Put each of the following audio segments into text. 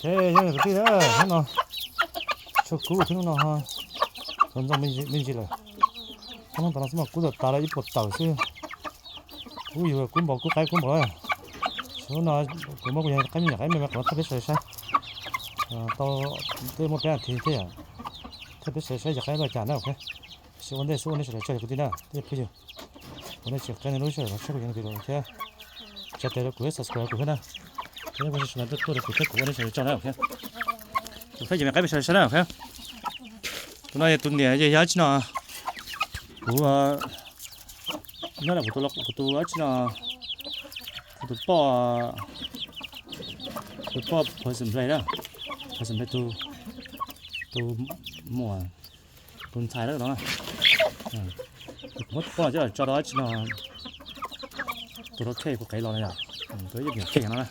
Ces yog kwv tij na, hnub no tshuav kub thiab hnub no ho ntxoov me ntsis lawm. Ob hnub tas no xwb mas kub tawm tas lawm ib puas tawm xwb. Kub yug kub npaum kub qaib kub npaum lawm. Hnub no kuv muab kuv yog qaib me nyuam qaib me me qhov no thaij peb sawv daws saib. Tau tej muaj peb as thiv thiab yom, thaij peb sawv daws saib yog qaib los cas na. Tab sis ua ntej xwb ua nej sawv daws tsaug yog kwv tij na, tej phooj ywg, ua nej tsis qeeb nej lub sij hawm los saib kuv yog video thiab tsa tes rau kuv thiab subscribe kuv thiab na. Thiab nej kuj sawv daws tuaj rau kuv thiab kuv ua nej sawv daws tsaug na. Kuv thaij ces me qaib peb sawv daws saib na. Tus no yog tus niam ces yog dab tsi no, kuv nyob kuv tus dab tsi no, kuv tus poj, tus poj Phas Xeem Nplais na, Phas Xeem Nplais tus, tus muam, tus ntxhais na no. Kuv muab tus poj coj los tso rau dab tsi no, tus lau khej kuv qev los na yom, tus ib niam khej no na.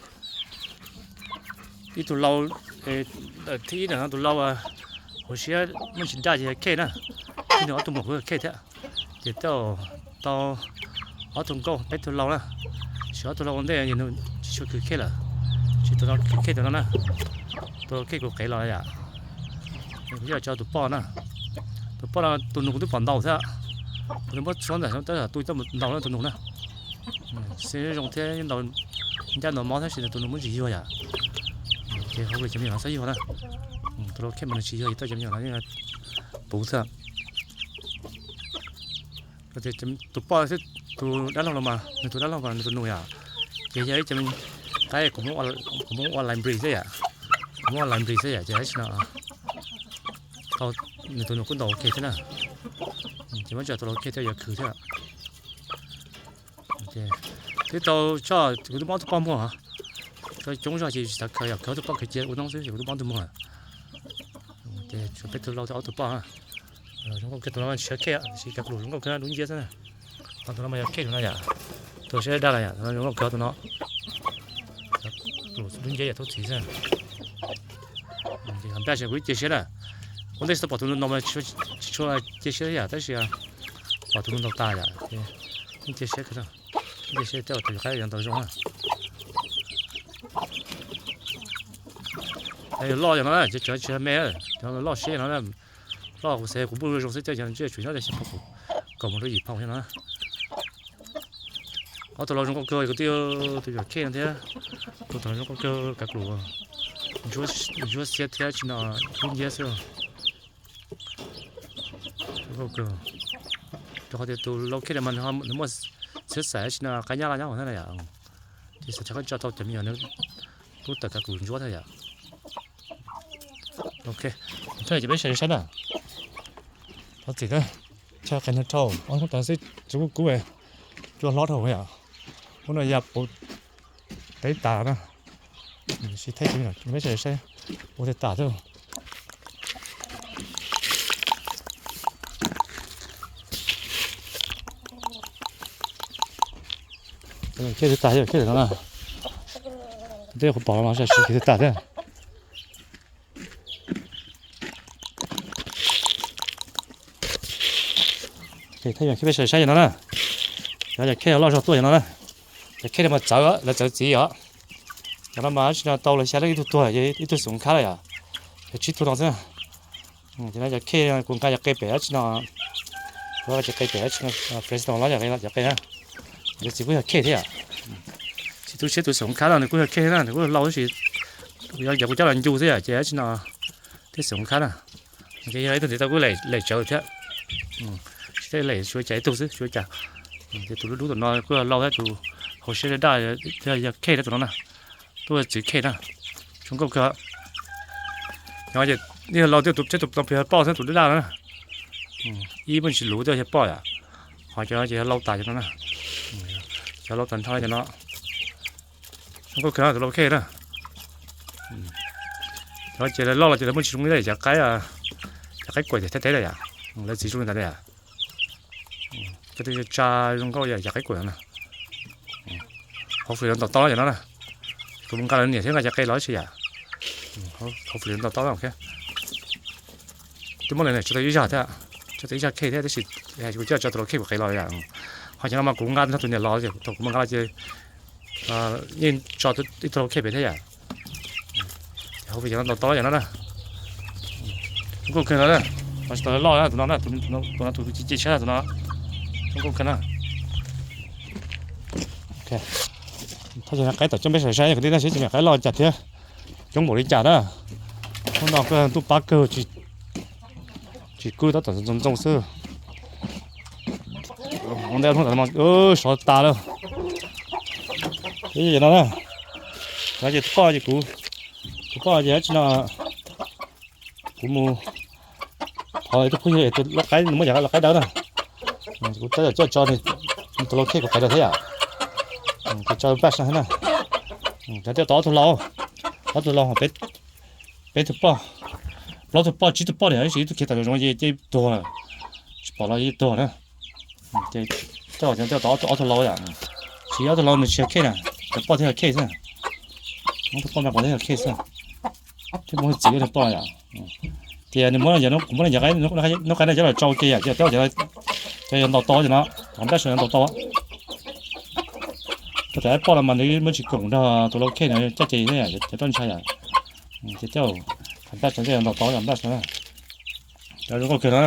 Ib tug lau, thib ib no tus lau hauv siab muaj tsis daj ces yog khej na. Ib nus ob tug muam kuj yog khej thiab. Ces tau, tau ob tug nkauj peb tug lau na. Tab sis ob tug lau ua ntej ces nws tsis tshua khwv khej lawm. Tab sis tus no khwv khej tus no na. Tus lau khej kuv qev los yom. Kuv coj tso tus poj na. Tus poj no tus nus kuv twb pom ntaus thiab. Kuv twb muab txhuab ntawm tab tom tu coj mus ntaus na tus nus na. Xwb zoo thiab ntaus ncaj ntaus mob tab sis tus nus muab tsis yuag yom. Ces hauv lwm cov me nyuam no txhob yuag na. Tus lau khej mas nws tsis yuag ces tau cov me nyuam no puv xwb. Tus poj thiab tus dab laug los mas nws tus dab laug mas nws tus nus yom. Ces yog ib cov me qaib kuv muab ua line breed xwb yom. Kuv muab ua line breed xwb yom ces tab sis no tau nws tus nus kuj ntaus ua ke thiab na. Ces muab tso tus lau khej thiab yuav khwv thiab. Twb tau tso, kuv twb muab ob tug poj muag, tso coob zog ces tsis xav khaws yom, khaws ob tug poj khaws cia ua noob xwb ces kuv twb muab ob tug muag. Ces tshuav peb tug lau thiab ob tug poj. Zoo nkauj kawg tus no siab khej, tab sis cov lus zoo nkauj kawg dub nciab xwb na. Ho tus no mas yog khej tus no yom, tus siab daj daj no yom, tus no zoo nkauj kawg tus no. Lus dub nciab yog tub txiv xwb. Ces npaj ces kuv cia siab na. Ua ntej tsis tau pom tus no mas tsis tshua cia siab yom, tab sis pom tus no ntaus tas yom, yeej cia siab kawg, cia siab tej tus yuav qab yuav ntaus zoo na. Yog loj yog no na, cov tsis me, cov loj siab no, loj kuv xav kuv npuj zoo xwb, cov ntsej tsum nyob xya phau kaum mus rau yim phau no na. Ob tug lau zoo nkauj kawg, kuv twb tus yuam khej no thiab, tus lau zoo nkauj kawg, kav lus ntsuab xiab thiab tsis no dub nciab xwb. Zoo nkauj kawg, rau qhov tias tus lau khej no mas nws muaj txhiab xaiv tsis no qab nyab qab nyab hauv thiab na yom. Ces xav rov qab tso tau cov me nyuam no lub tawm kav lus ntsuab thiab yom. Ok, thaij ces peb sawv daws saib na. Thov txim thiab, chaw qis nag rhau, ob hnub tas xwb tsis kub kub, cua hlob dhau yom. Hnub no ya puv teb tas na. Sib thaij ces peb sawv daws saib, puv teb tas xwb. Khej teb tas, khej no na, tej qhov pom no sib khej teb tas thiab. Thaij yog khej peb sawv daws saib yog no na. Cov yog khej loj zog tuaj yog no na. Cov khej no mas txawv, lawv txawv txiv os. Cov no mas tsis no tau lawv xya leej ib tug tuag, ib tug xeem khab lawm yom. Yog tsib tug no xwb. Ces no cov khej kuv nqa cov qe pem dab tsi no, kuv nqa cov qe pem dab tsi no, Fresno los cov qe na. Cov txiv kuj yog khej thiab yom. Tsis tu siab tus xeem khab no nws kuj yog khej na, nws kuj lau tab sis yog cov kuv coj los ncu xwb yom, ces dab tsi no thiab xeem khab na. Ces yog ib tug ntiv tau kuj lem tsawv thiab. Tsis lem, tsuas cas ib tug xwb, tsuas cas. Ces tus dub dub tom no kuj yog lau thiab, tus hauv siab daj daj, yog khej thiab tus no na. Tuaj txiv khej na, zoo nkauj kawg. Nyob ces yog lau thiab tus thiab tus no puas yog poj thiab tus daj daj no na. Ib muaj ntsis luv thiab yog poj yom. Ho cov no ces yog lau tas cov no na. Cov lau tas nrho cov no. Zoo nkauj kawg tus lau khej na. Cov ces lawv loj los ces lawv muaj tsis zoo li cov qaib, cov qaib kuam ces thiab teb lawm yom. Lawv txiv zoo li ntawd li yom. Cov twb tsa zoo nkauj yam qaib kuam no na. Hopefully lawv ntaus tau cov no na. Kuv mus nqa lawv niam thiab nqa cov qe los tsis yam. Hopefully lawv ntaus tau na. Twb muab lawv niam tso tau ib zaj thiab, tso tau ib zaj khej thiab tab sis kuv coj tso tus lau khej kuv qev los yom. Ho cov no mas kuv nqa nrog tus niam los, thaum kuv mus nqa los ces yeej tso ib tug lau khej pem thiab yom. Hauv pes xyov no ntaus tau yam no na. Zoo nkauj kawg no na. Tsis tau loj na tus no na, tus no tus ci ci siab tus no. Zoo nkauj kawg na. Thaj chaw qaib tom coob peb saib saib kwv tij na, seb tsis muaj qaib loj cas thiab, coob npaum li cas na. Hnub no kuj ntuj pab kawg, tsis kub tab tom ntxoo ntxoo xwb. Ua ntej hnub no sov tas lawm. Ces no na, no ces tus poj ces kuv, tus poj ces dab tsi no, kuv mus thov tus phooj ywg tus lau qaib, nws muab cov lau qaib dawb na, kuv tab tom coj tso nws tus lau khej kuv qhais rau thiab yom. Kuv tso npaj sab thiab na. Cov thiaj tau ob tug lau, ob tug lau peb tug poj, plaub tug poj tsib tug poj niam, ib tug khiav tawm zoov ces ces tuag lawm, tsis pom los yeej tuag na. Ces coj cov thiaj tau ob tug lau yom, siv ob tug lau nws tsis yog khej na, cov poj thiaj yog khej xwb. Ob tug poj me quav thiaj yog khej xwb, thiaj muaj txiv tus poj yom. Tias nws muab, kuv muab nws cov qaib, hnub qaib no coj los tsau ces yom, cov thiaj cov yuav ntaus tau ces no, qhov npaj sawv yuav ntaus tau. Rau tias poj no mas nws muab tsis koom nrog tus lau khej no coj ces thiab yom, cov roj ntsha yom. Ces coj qhov npaj sawv thiaj yuav ntaus tau yom, npaj sawv. Cov zoo nkauj kawg no,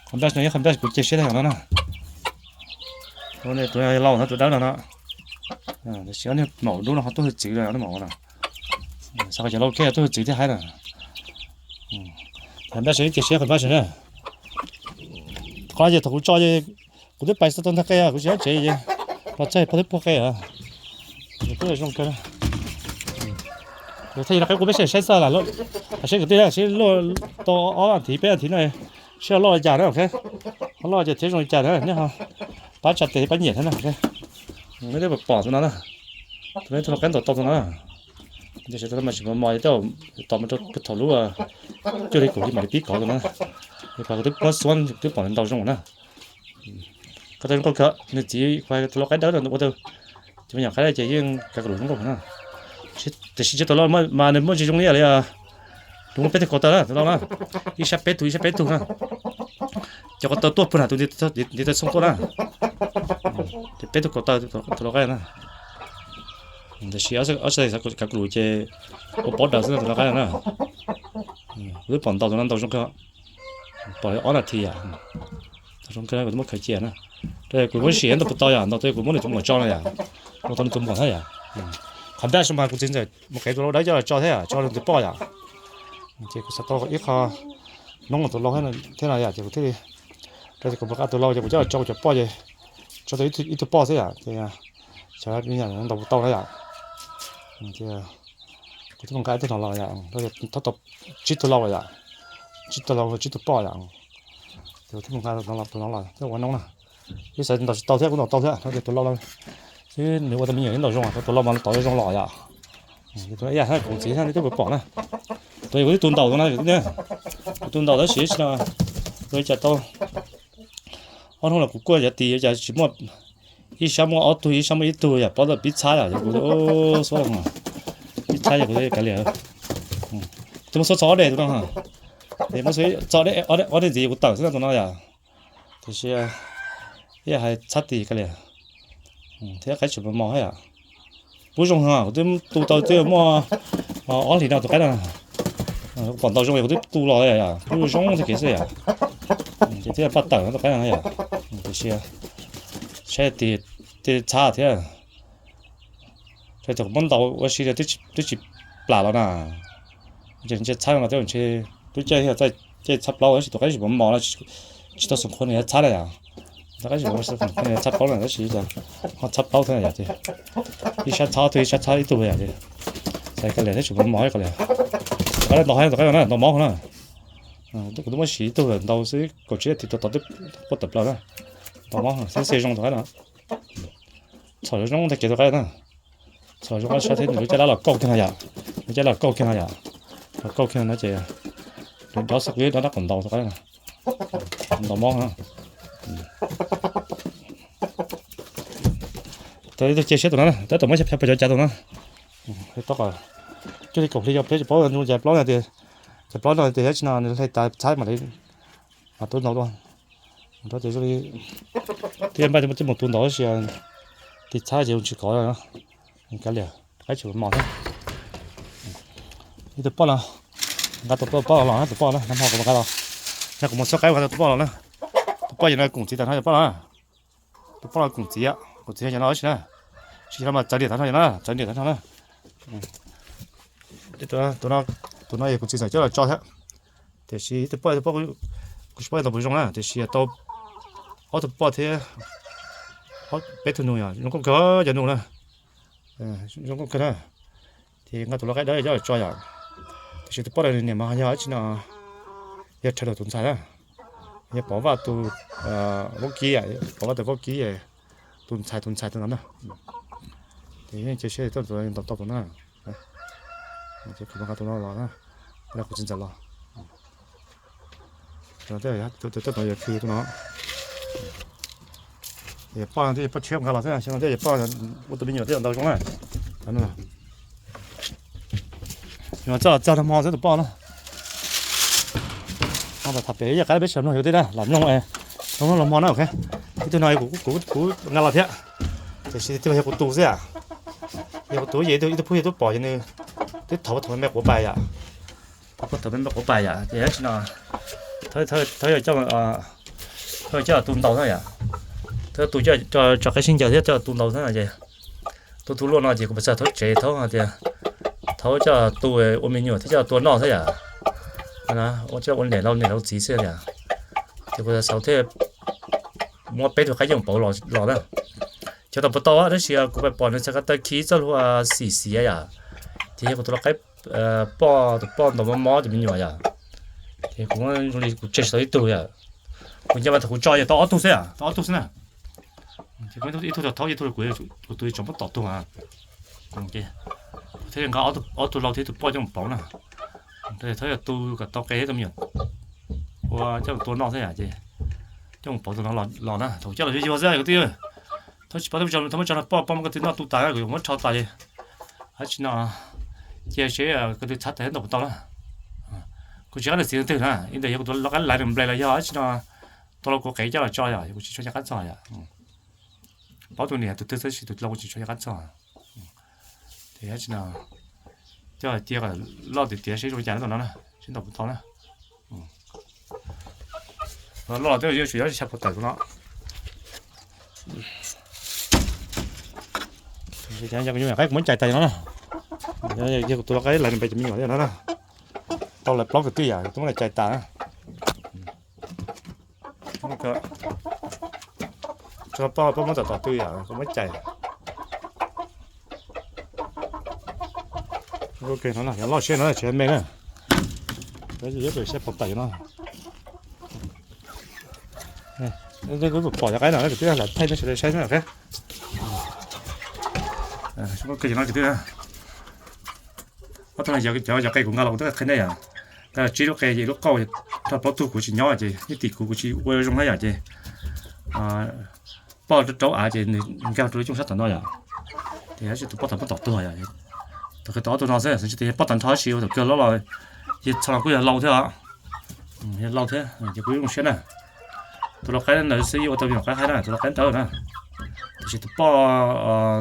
qhov npaj no yog qhov npaj kuv cia siab tag yom no na. Tus lau no tus dawb no no, tam sim ob niag maum dub no ho tuaj hwj txwv lawm no, maum no. Xav kom cov lau khej tuaj hwj txwv thiab haib na. Qhov npaj sawv cia siab qhov npaj sawv na. Qhov no ces thaum kuv tso, kuv twb pais txog tau ntag qe, kuv tsis nyob tsev ces los txog pog twb puag qe lawm. Kuj zoo kawg. Thaj yeej no qeb kuv peb saib saib xwb, saib kwv tij na, seb luaj tau ob as thiv peb as thiv no, seb loj li cas na, ok. Ho loj ces thiab zoo li cas na, nej ho pab tsa tes pab nyiam thiab na, ok. Nej twb pom tus no na, tus no tus lau qaib ntaus tau tus no na. Tiam sis tus no mas tsis mos mos, tej zaum tom mus rau thaum lub cuaj hli kaum hli mam li pib kov tus no na. Kuv twb muab xuab twb pom nws ntaus zoo na. Koj tau zoo nkauj kawg, nws txiv tus lau qaib dawb no ua tau, ces me nyuam qaib ces yeej kav lus zoo nkauj na. Tiam sis tus lau mas nws muaj tsis zoo li li, nws muaj peb tug ko taw na, tus lau na, ib sab peb tug ib sab peb tug na. Cov ko taw tuaj puag nram tus ntiv taw xoo tuaj na. Ces peb tug ko taw tus lau qaib na. Tiam sis ob sab tes xav kav lus ces ua paub daws xwb na tus lau qaib na. Kuv twb pom ntaus tus no ntaus zoo kawg, pom ob nas this yom. Ntaus zoo kawg kuv twb muab khaws cia na. Kuv muab sim ntau puas tau yom, ntaus tas kuv muab nws tus muam tso no yom, ua tau nws tus muam thiab yom. Qhov npaj sawv mas kuv txiv ntxawm mus qev tus lau dawb coj los tso thiab yom, tso nws tus poj yom. Ces kuv xav tau ib qho noob tus lau thiab no yom, ces kuv thiaj li, rau tias kuv mus qev tus lau ces kuv coj los tso kuv cov poj ces tso tau ib tug poj xwb yom, ces xyov ntaus puas tau na yom. Kuv twb mus nqa ib tug no los yom, thab tau tsib tug lau yom, tsib tug lau tsib tug poj yom. Ces kuv twb mus nqa tus no los thiab ua noob na. Ib xav ntaus tsis tau thiab kuv ntaus tau thiab no ces tus lau no xwb nws ua tau me nyuam ntaus zoo, tus lau mas tod zoo los yom. Tus ib yam thiab kuv txiv thiab nej twb pom na. Tus kuv twb tus ntaus tus no, kuv tus ntaus tab sis tsis no, ua li cas tau ob hnub los kuv kuaj cov tis ua cas tsis muaj, ib sab muaj ob tug ib sab muaj ib tug yom, plaub tawm pib txhab yom, kuv xuab pib txhab yom, kuv kav liam. Tus muab xuab txog ob dej tus no, es muab xuab txog ob dej ntxiv kuv tawm xwb no tus no yom. Tiam sis ib yam hais txhab tis kav liam thiab qaib tsis mos mos thiab yom. Pub zoo heev, kuv twb tu tau twb muaj ob hlis no tus qaib no. Pom ntaus zoo kuv twb tu los yom, pub zoo tag kev xwb yom. Ces thiaj paj tawm no tus qaib no yom. Tiam sis saib tis tej txhab thiab. Ces thaum kuv muab ntaus ua si twb tsis plam los na. Ces ntshe txhab no twb ntshe lub caij thiaj txhab plaub tab sis tus qaib tsis mos mos no, tsis tau xoom qhua nws yuav txhab na yom. Tus qaib tsis mos mos xoom qhua nws yuav txhab plaub na tab sis ho txhab plaub thiab yom, ces ib sab txhab tus ib sab txhab ib tug yom, ces xav kav liam thiab tsis mos mos kav liam. Tus qaib no ntaus heev, tus qaib no ntaus mob na. Kuv twb muab siv ib tug ntaus xwb kaum tsib nas this tod twb quaj tawm plaws na. Ntaus mob xwb, xia zoo tus qaib no. Txhom zoo tag kev tus qaib na. Txhom zoo ob sab thiab nws lub caj dab los kauj kiag no yom. Lub caj dab los kauj kiag no yom. Los kauj kiag no ces nws dob xwb, kuv dob dab qhov ntaus tus qaib no. Ntaus mob na. Tau ib tug cia siab tus no na, tab tom muab xyov pab cov cav tus no. Tau cuaj hli kaum hli yog peb tsis paub zoo cas plaub no tias, cas plaub no tias yog tsis no nws hle tas txhab mam li mas tuaj ntaus dua. Twb npaj twb mus tu ntaus tab sis tis txhab ces tsis kov kav liam, qaib tsis mos thiab. Tus poj no, nqa tus poj los na, tus poj na, nag hmo kuv nqa los, nag kuv mus txog qaib nqa tus poj los na. Tus poj yog no koom txiv tag no tus poj no. Tus poj no koom txiv, koom txiv yog no ib si na. Tsis yog no mas txawv niam tag no yog na, txawv niam tag no na. Tus no yog kuv txiv txawm coj los tso thiab. Tiam sis tus poj, tus poj, kuv tsis paub yog tau puas zoo na, tiam sis tau ob tug poj thiab peb tug nus yom, zoo nkauj kawg cov nus na. Zoo nkauj kawg na. Ces nqa tus lau qaib dawb coj los tso yom. Tiam sis tus poj no niam mas yog tsi no, yog rhawv rau tus ntxhais na, yog Pov Vaj tus vaub kib, Pov Vaj tus vaub kib, tus ntxhais, tus ntxhais tus no na. Ces yeej cia siab tias tus no tau tus na. Ces kuv nqa tus no los na, kuv txiv ntxawm los. Tus no yog khw tus no. Poj no thiaj yog poj tshiab nqa los xwb, xyoo no thiaj yog poj ua tus me nyuam thiaj ntau zoo na. Yuav txawj los txog nag hmo xwb tus poj na. Tham pem yaj qab peb sawv mloog yuav tej na, lam mloog, mloog los hmo na. Ib tug no kuv nqa los thiab, tiam sis tus yog kuv tus xwb yom. Yog kuv tus ces ib tug phooj ywg twb pom ces nws twb thov thov me quav pais yom. Thov thov me quav pais yom, ces tsi no thov yog coj, thov coj tu ntau xwb yom. Thov tu coj tso qaib sib ncaws thiab coj tu ntau xwb no ces tu tu luaj no ces kuv pas txog thaub tsev thaub hais tias thaub coj tu ua me nyuam thiab coj tua noj xwb yom. Ua coj ua niam laus niam laus txiv xwb yom. Ces kuv xav thiaj muab peb tug qaib yooj pauv los na. Cov tau puas tau tab sis kuv pais pom nws txhais ko taw khi txoj hlua xim xiav yom. Ces yog kuv tus lau qaib poj, tus poj ntaus mob mob tus me nyuam yom. Ces kuv zoo li kuv tseg tsis tau ib tug yom. Kuv nco mas thaum kuv tso yog tau ob tug xwb, tau ob tug xwb na. Ib tug rau thaub, ib tug rau kuv, kuv tus tseem muab tom tuag. Kuv thiaj nqa ob tug lau thiab tus poj coj mus pauv na. Thaub yog tu kom tau qe thiab tus me nyuam ua coj mus tua noj xwb yom, ces coj mus pauv tus no los na. Thaum coj los yuag yuag xwb yog kwv tij. Thaub tsis paub, thaub muab tso no poj, poj muab ko tw noj tu tas kuv yuav muab rho tas li. Ab tsi no cia seb ko tw txhab tas thiab ntau puas tau na. Kuv tsis qab nws txiv leej twg na, ib ntawm yog kuv tus lau qaib laiv nws nplej los yog ab tsi no tau lau kuv qev coj los tso yom, kuv tsis tshua nco qab txog yom. Paub tus niam tus twg tab sis tus lau kuv tsis tshua nco qab txog. Ces ab tsi no coj cia kom loj tiav tiav seb zoo li cas na tus no na, seb ntau puas tau na. Loj los twb yuav tsum yuav tsis tshaj puas tawm tus no. Yog kuv nyuam qaib kuv muab cais tas no na. Yog kuv tus lau qaib laiv nws nplej ces me nyuam thiab no na. Tau lawv plaub kwv tij yom, kuv muab lawv cais tas na. Tso poj, poj muab tom tom tw yom, kuv muab cais. Yog loj siab no tsis me na. Yuav tsum siab puas tawm no. Kuv pom cov qaib no kuv twb lam thaij nej sawv daws saib na. Ob tug no yog cov qe kuv nqa los kuv twb qhia nej yom. Nqa tsib lub qe ces lub qauj nrog plaub tug kuv tsis nyob ces ib tim kuv kuv tsis ua zoo na yom ces poj rau rau av ces nws nkag rau lub cooj sab tom no yom. Ces tus poj tau poj tom tuag yom. Thaum kawg tau ob tug no xwb, xyov tsis tias yog poj tag nrho tab sis ua thaum kawg los los yog txog los kuj yog lau thiab os. Yog lau thiab ces kuv zoo siab na. Tus lau qaib ntawd xwb yeej ua tau me nyuam qaib haib na, tus lau qaib ntawd na. Tiam sis tus poj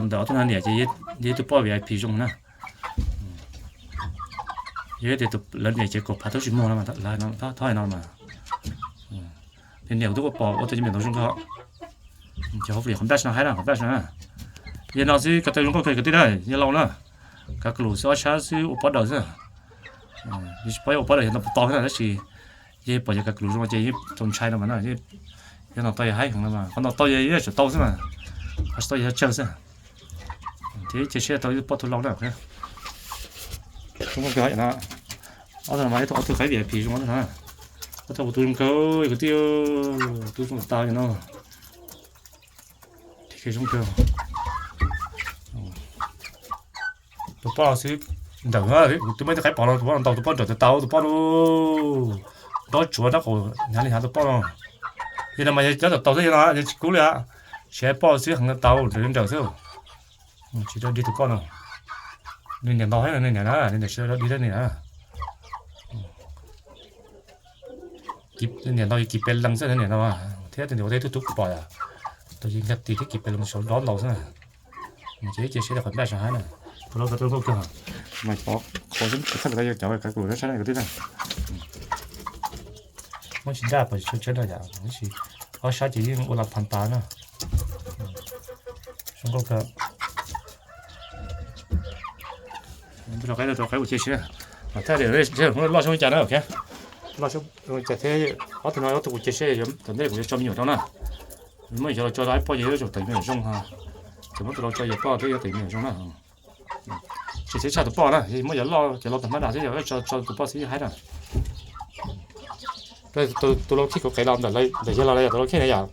ntawm ob tug no niam ces yog ib tug poj V I P zoo na. Yog tias lawv niam ces kaum phav tub tsis muag no, thov hais no mas. Niam niam kuv twb ua pom ua tau cov me nyuam ntau zoo nkauj. Ces hopefully qhov npaj no haib na, qhov npaj no. Yog no xwb ko taw zoo nkauj kawg kwv tij na, yog lau na. Kav lus xwb ob sab xwb ua pob daws xwb. Yog tsis paub ua pob daws yog no puas tau thiab tab sis yog pom yog kav lus zoo ces yeej txaus ntshai no mas na. Yog no tau yog haib heev no mas, qhov no tau yog yeej tsum tau xwb mas, qhov tsis tau yog tsawg xwb. Ces cia siab tau ib tug poj tug lau na. Zoo nkauj kawg no. Ob tug no mas ib tug ob tug qaib V I P zoo ob tug no. Ob tug kuv tus zoo kawg kwv tij, tus zoo tas no. Zoo kawg. Tus poj xwb ntawm, kuv twb muaj ib tug qaib pov los tus poj no ntau, tus poj nrawm tau, tus poj no nrov tsuav nrab qaum hnav li hnav tus poj no. Yog no mas yog cov tau tau xwb, yog no yog tsis kub li, tsis hais poj xwb heev tau nrawm nrawm xwb. Tsis tau dig tus poj no. Nws niam ntau thiab nws niam na, nws niam tsis tau dig thiab nws niam na. Niam ntau yog kis pes lees xwb niam ntau, thiab tus niam ua teb tub tub pom yom. Tus yog nkag tis thiab kis pes lees saud nrov ntau xwb. Ces cia siab rau qhov npaj sab hab na. Tus lau tau zoo nkauj kawg. Mas cov qhov txhaj tas yog cov kav lus sab sab na kwv tij na. Muab tsis daj pas tsis tshua tsawb na yom, muab tsis ob sab ces yeej ua las phas tas na. Zoo nkauj kawg. Rau qaib, rau qaib ua cia siab. Mas thaj li loj zoo li cas na, loj zoo li cas thiab ob tug no ob tug kuv cia siab, tom ntej kuv yuav tso me nyuam rau na. Muab cov los tso rau poj ces yuav tsum teem me nyuam zoo, ces muab tus los tso yawg poj thiab yuav teem me nyuam zoo na. Tsis thiab tshaj tus poj na, muab cov loj cov los tag hmab dam thiab yog tso tus poj xwb yeej haib na. Tus los khej kuv qev los ntawm yawg los yog tus los khej na yom.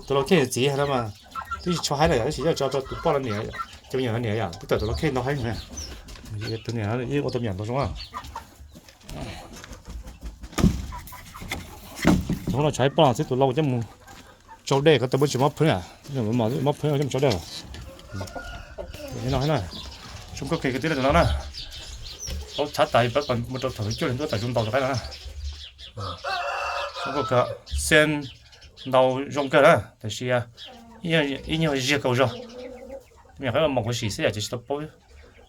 Tus los khej txiv no mas twb tsis tshua haib na yom, tab sis yog tso rau tus poj no niam, cov me nyuam no niam yom, twb tawm tus los khej ntau haib na. Tus niam yeej ua tau me nyuam ntau zoo na. Hnub no tshaib poj xwb tus lau coj mus tsau dej, koj tau muab tsis mob phwb, mob phwb coj mus tsau dej. Zoo nkauj kawg kiag tus no na. Tau txhab tas pab mus rau thaum cuaj li ntuj tas zoo ntau rov qab no na. Zoo nkauj kawg, xeeb ntau zoo kawg na, tab sis ib nyuag ziag kaus zog. Me nyuam qaib los mus kuv sim xwb yam ces tsis tau paub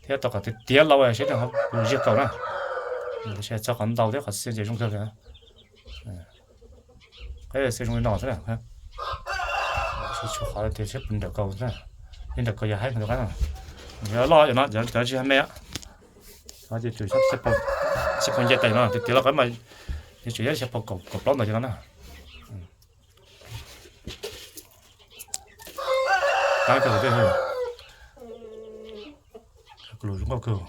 thiab, tau qhov tiav tiav lau seb nws ho ziag kaus na. Tab sis txog qhov ntau thiab qhov xeeb ces zoo kawg li. Qaib xeeb zoo li no xwb na. Tsis tshua qhov tias seb puas nrawm kaus xwb, yog nrawm kaus yog haib tus qaib no. Yog loj no cov tsis haj me, no ces tsum xya phaus nce tes no, tiav tiav lau qaib mas yuav tsum yog xya phaus kaum plaub ntawd ces no na. Qab kawg, lus zoo nkauj kawg.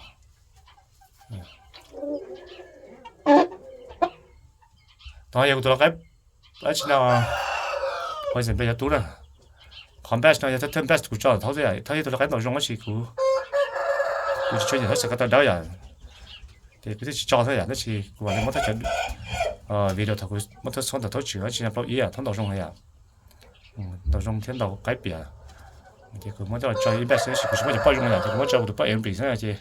Tod yog kuv tus lau qaib, dab tsi no, poison base yog tub na. Qhov best no yog thawj best kuv tso thaub xwb, thawj yog tus lau qaib ntaus zoo, tab sis kuv, kuv tsis tshua nyiam thawj xav ko taw dawb yom, ces kuv thiaj tsis tso xwb yom, tab sis kuv vam li muab thawj cov video thaum kuv muab thawj txhua ntawm thaub tswm dab tsi no plaub ib yam thaub ntaus zoo yom. Ntaus zoo thiab ntaus qaib piam. Ces kuv muab coj los tso ib npaj xwb, kuv tsis muab cov poj zoo yom, ces kuv muab tso kuv tus poj ev npis xwb ces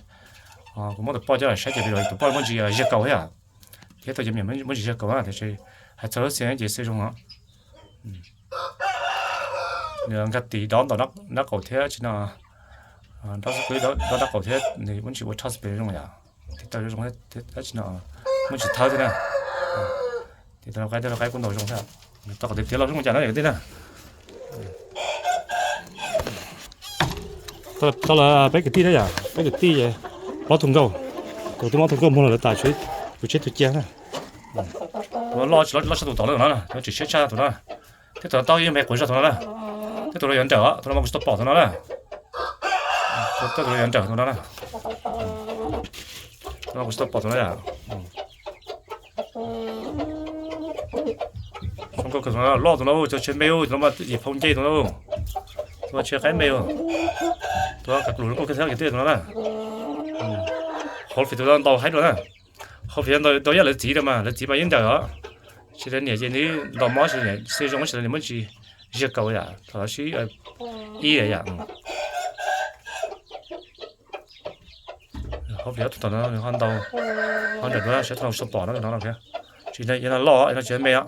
kuv muab tus poj coj los saib ces tus poj muaj ntsis ziag kaus thiab yom. Thiab tau cov me nyuam muaj ntsis ziag kaus na, tiam sis hais txog lub xeeb ces xeeb zoo os. Nws nkag tis dob ntau nab qaum thiab tsis no, dob xub pwb dob nab qaum thiab nws muaj ntsis ua thaj xpes zoo yom. Thiab tau zoo thiab tsis no, muaj ntsis thawb thiab na. Ces tus lau qaib, tus lau qaib kuj ntaus zoo thiab. Tau qhov tiav tiav lau zoo cas na kwv tij na. Tau los peb kwv tij na yom, peb kwv tij plaub tug nkauj. Tus twb mob tug nkauj muag los lawv tas, kuv tseb tug cia na. Tus loj tsis loj tshaj tus tod na, tus no tsis siab tshaj tus no. Thiab tus no tau ib me quav zog tus no na. Thiab tus no yuav nrawm, tus no mas kuv tsis tau pom tus no na. Tus no yuav nrawm tus no na. Tus no kuv tsis tau pom tus no na. Zoo nkauj kawg tus no, loj tus no, cov tsheb me, tus no mas yim phau nce tus no. Tus no tsheb qaib me, tus no kav lus zoo nkauj kawg thiab kwv tij tus no na. Hauv fim tus no ntaus haib dua na. Hauv fim ntaus yam lawv txiv rau mas lawv txiv mas yeej nrawm os. Tsis lawv niam ces nws ntaus mob tsis, xeeb zoo tsis, lawv niam muaj ntsis ziag kaus yam thaum sib ib yam. Hauv fim ob tug tom no nws ho ntaus, ho nrawm dua, saib thaum no kuv tsis tau pom no no thiab. Tsis yog no loj, no tsis yog me os.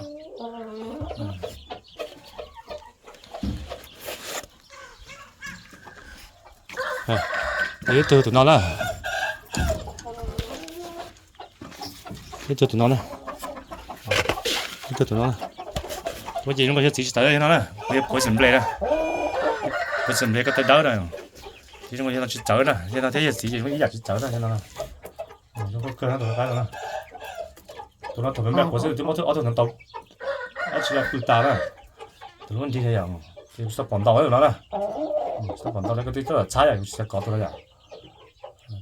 Ib tug tus no na. Ib tug tus no na. Ib tug tus no. Ua ces zoo nkaus yog txiv tsis txawv no na, kuv yog poison base na. Poison base ko taw dawb na. Ces zoo nkaus yog no tsis txawv na, yog no thiab yog txiv ces zoo ib yam tsis txawv na, yog no. Zoo nkauj kawg na tus no, qaib no na. Tus no thaum me me quav xwb twb muab ob tug no ntaus dab tsi los pw tas na. Tus no nrig yam, ces kuv tsis tau pom ntaus tus no na. Tsis tau pom ntaus li, koj twb txhob txhab yam, kuv tsis xav kov tus no yam.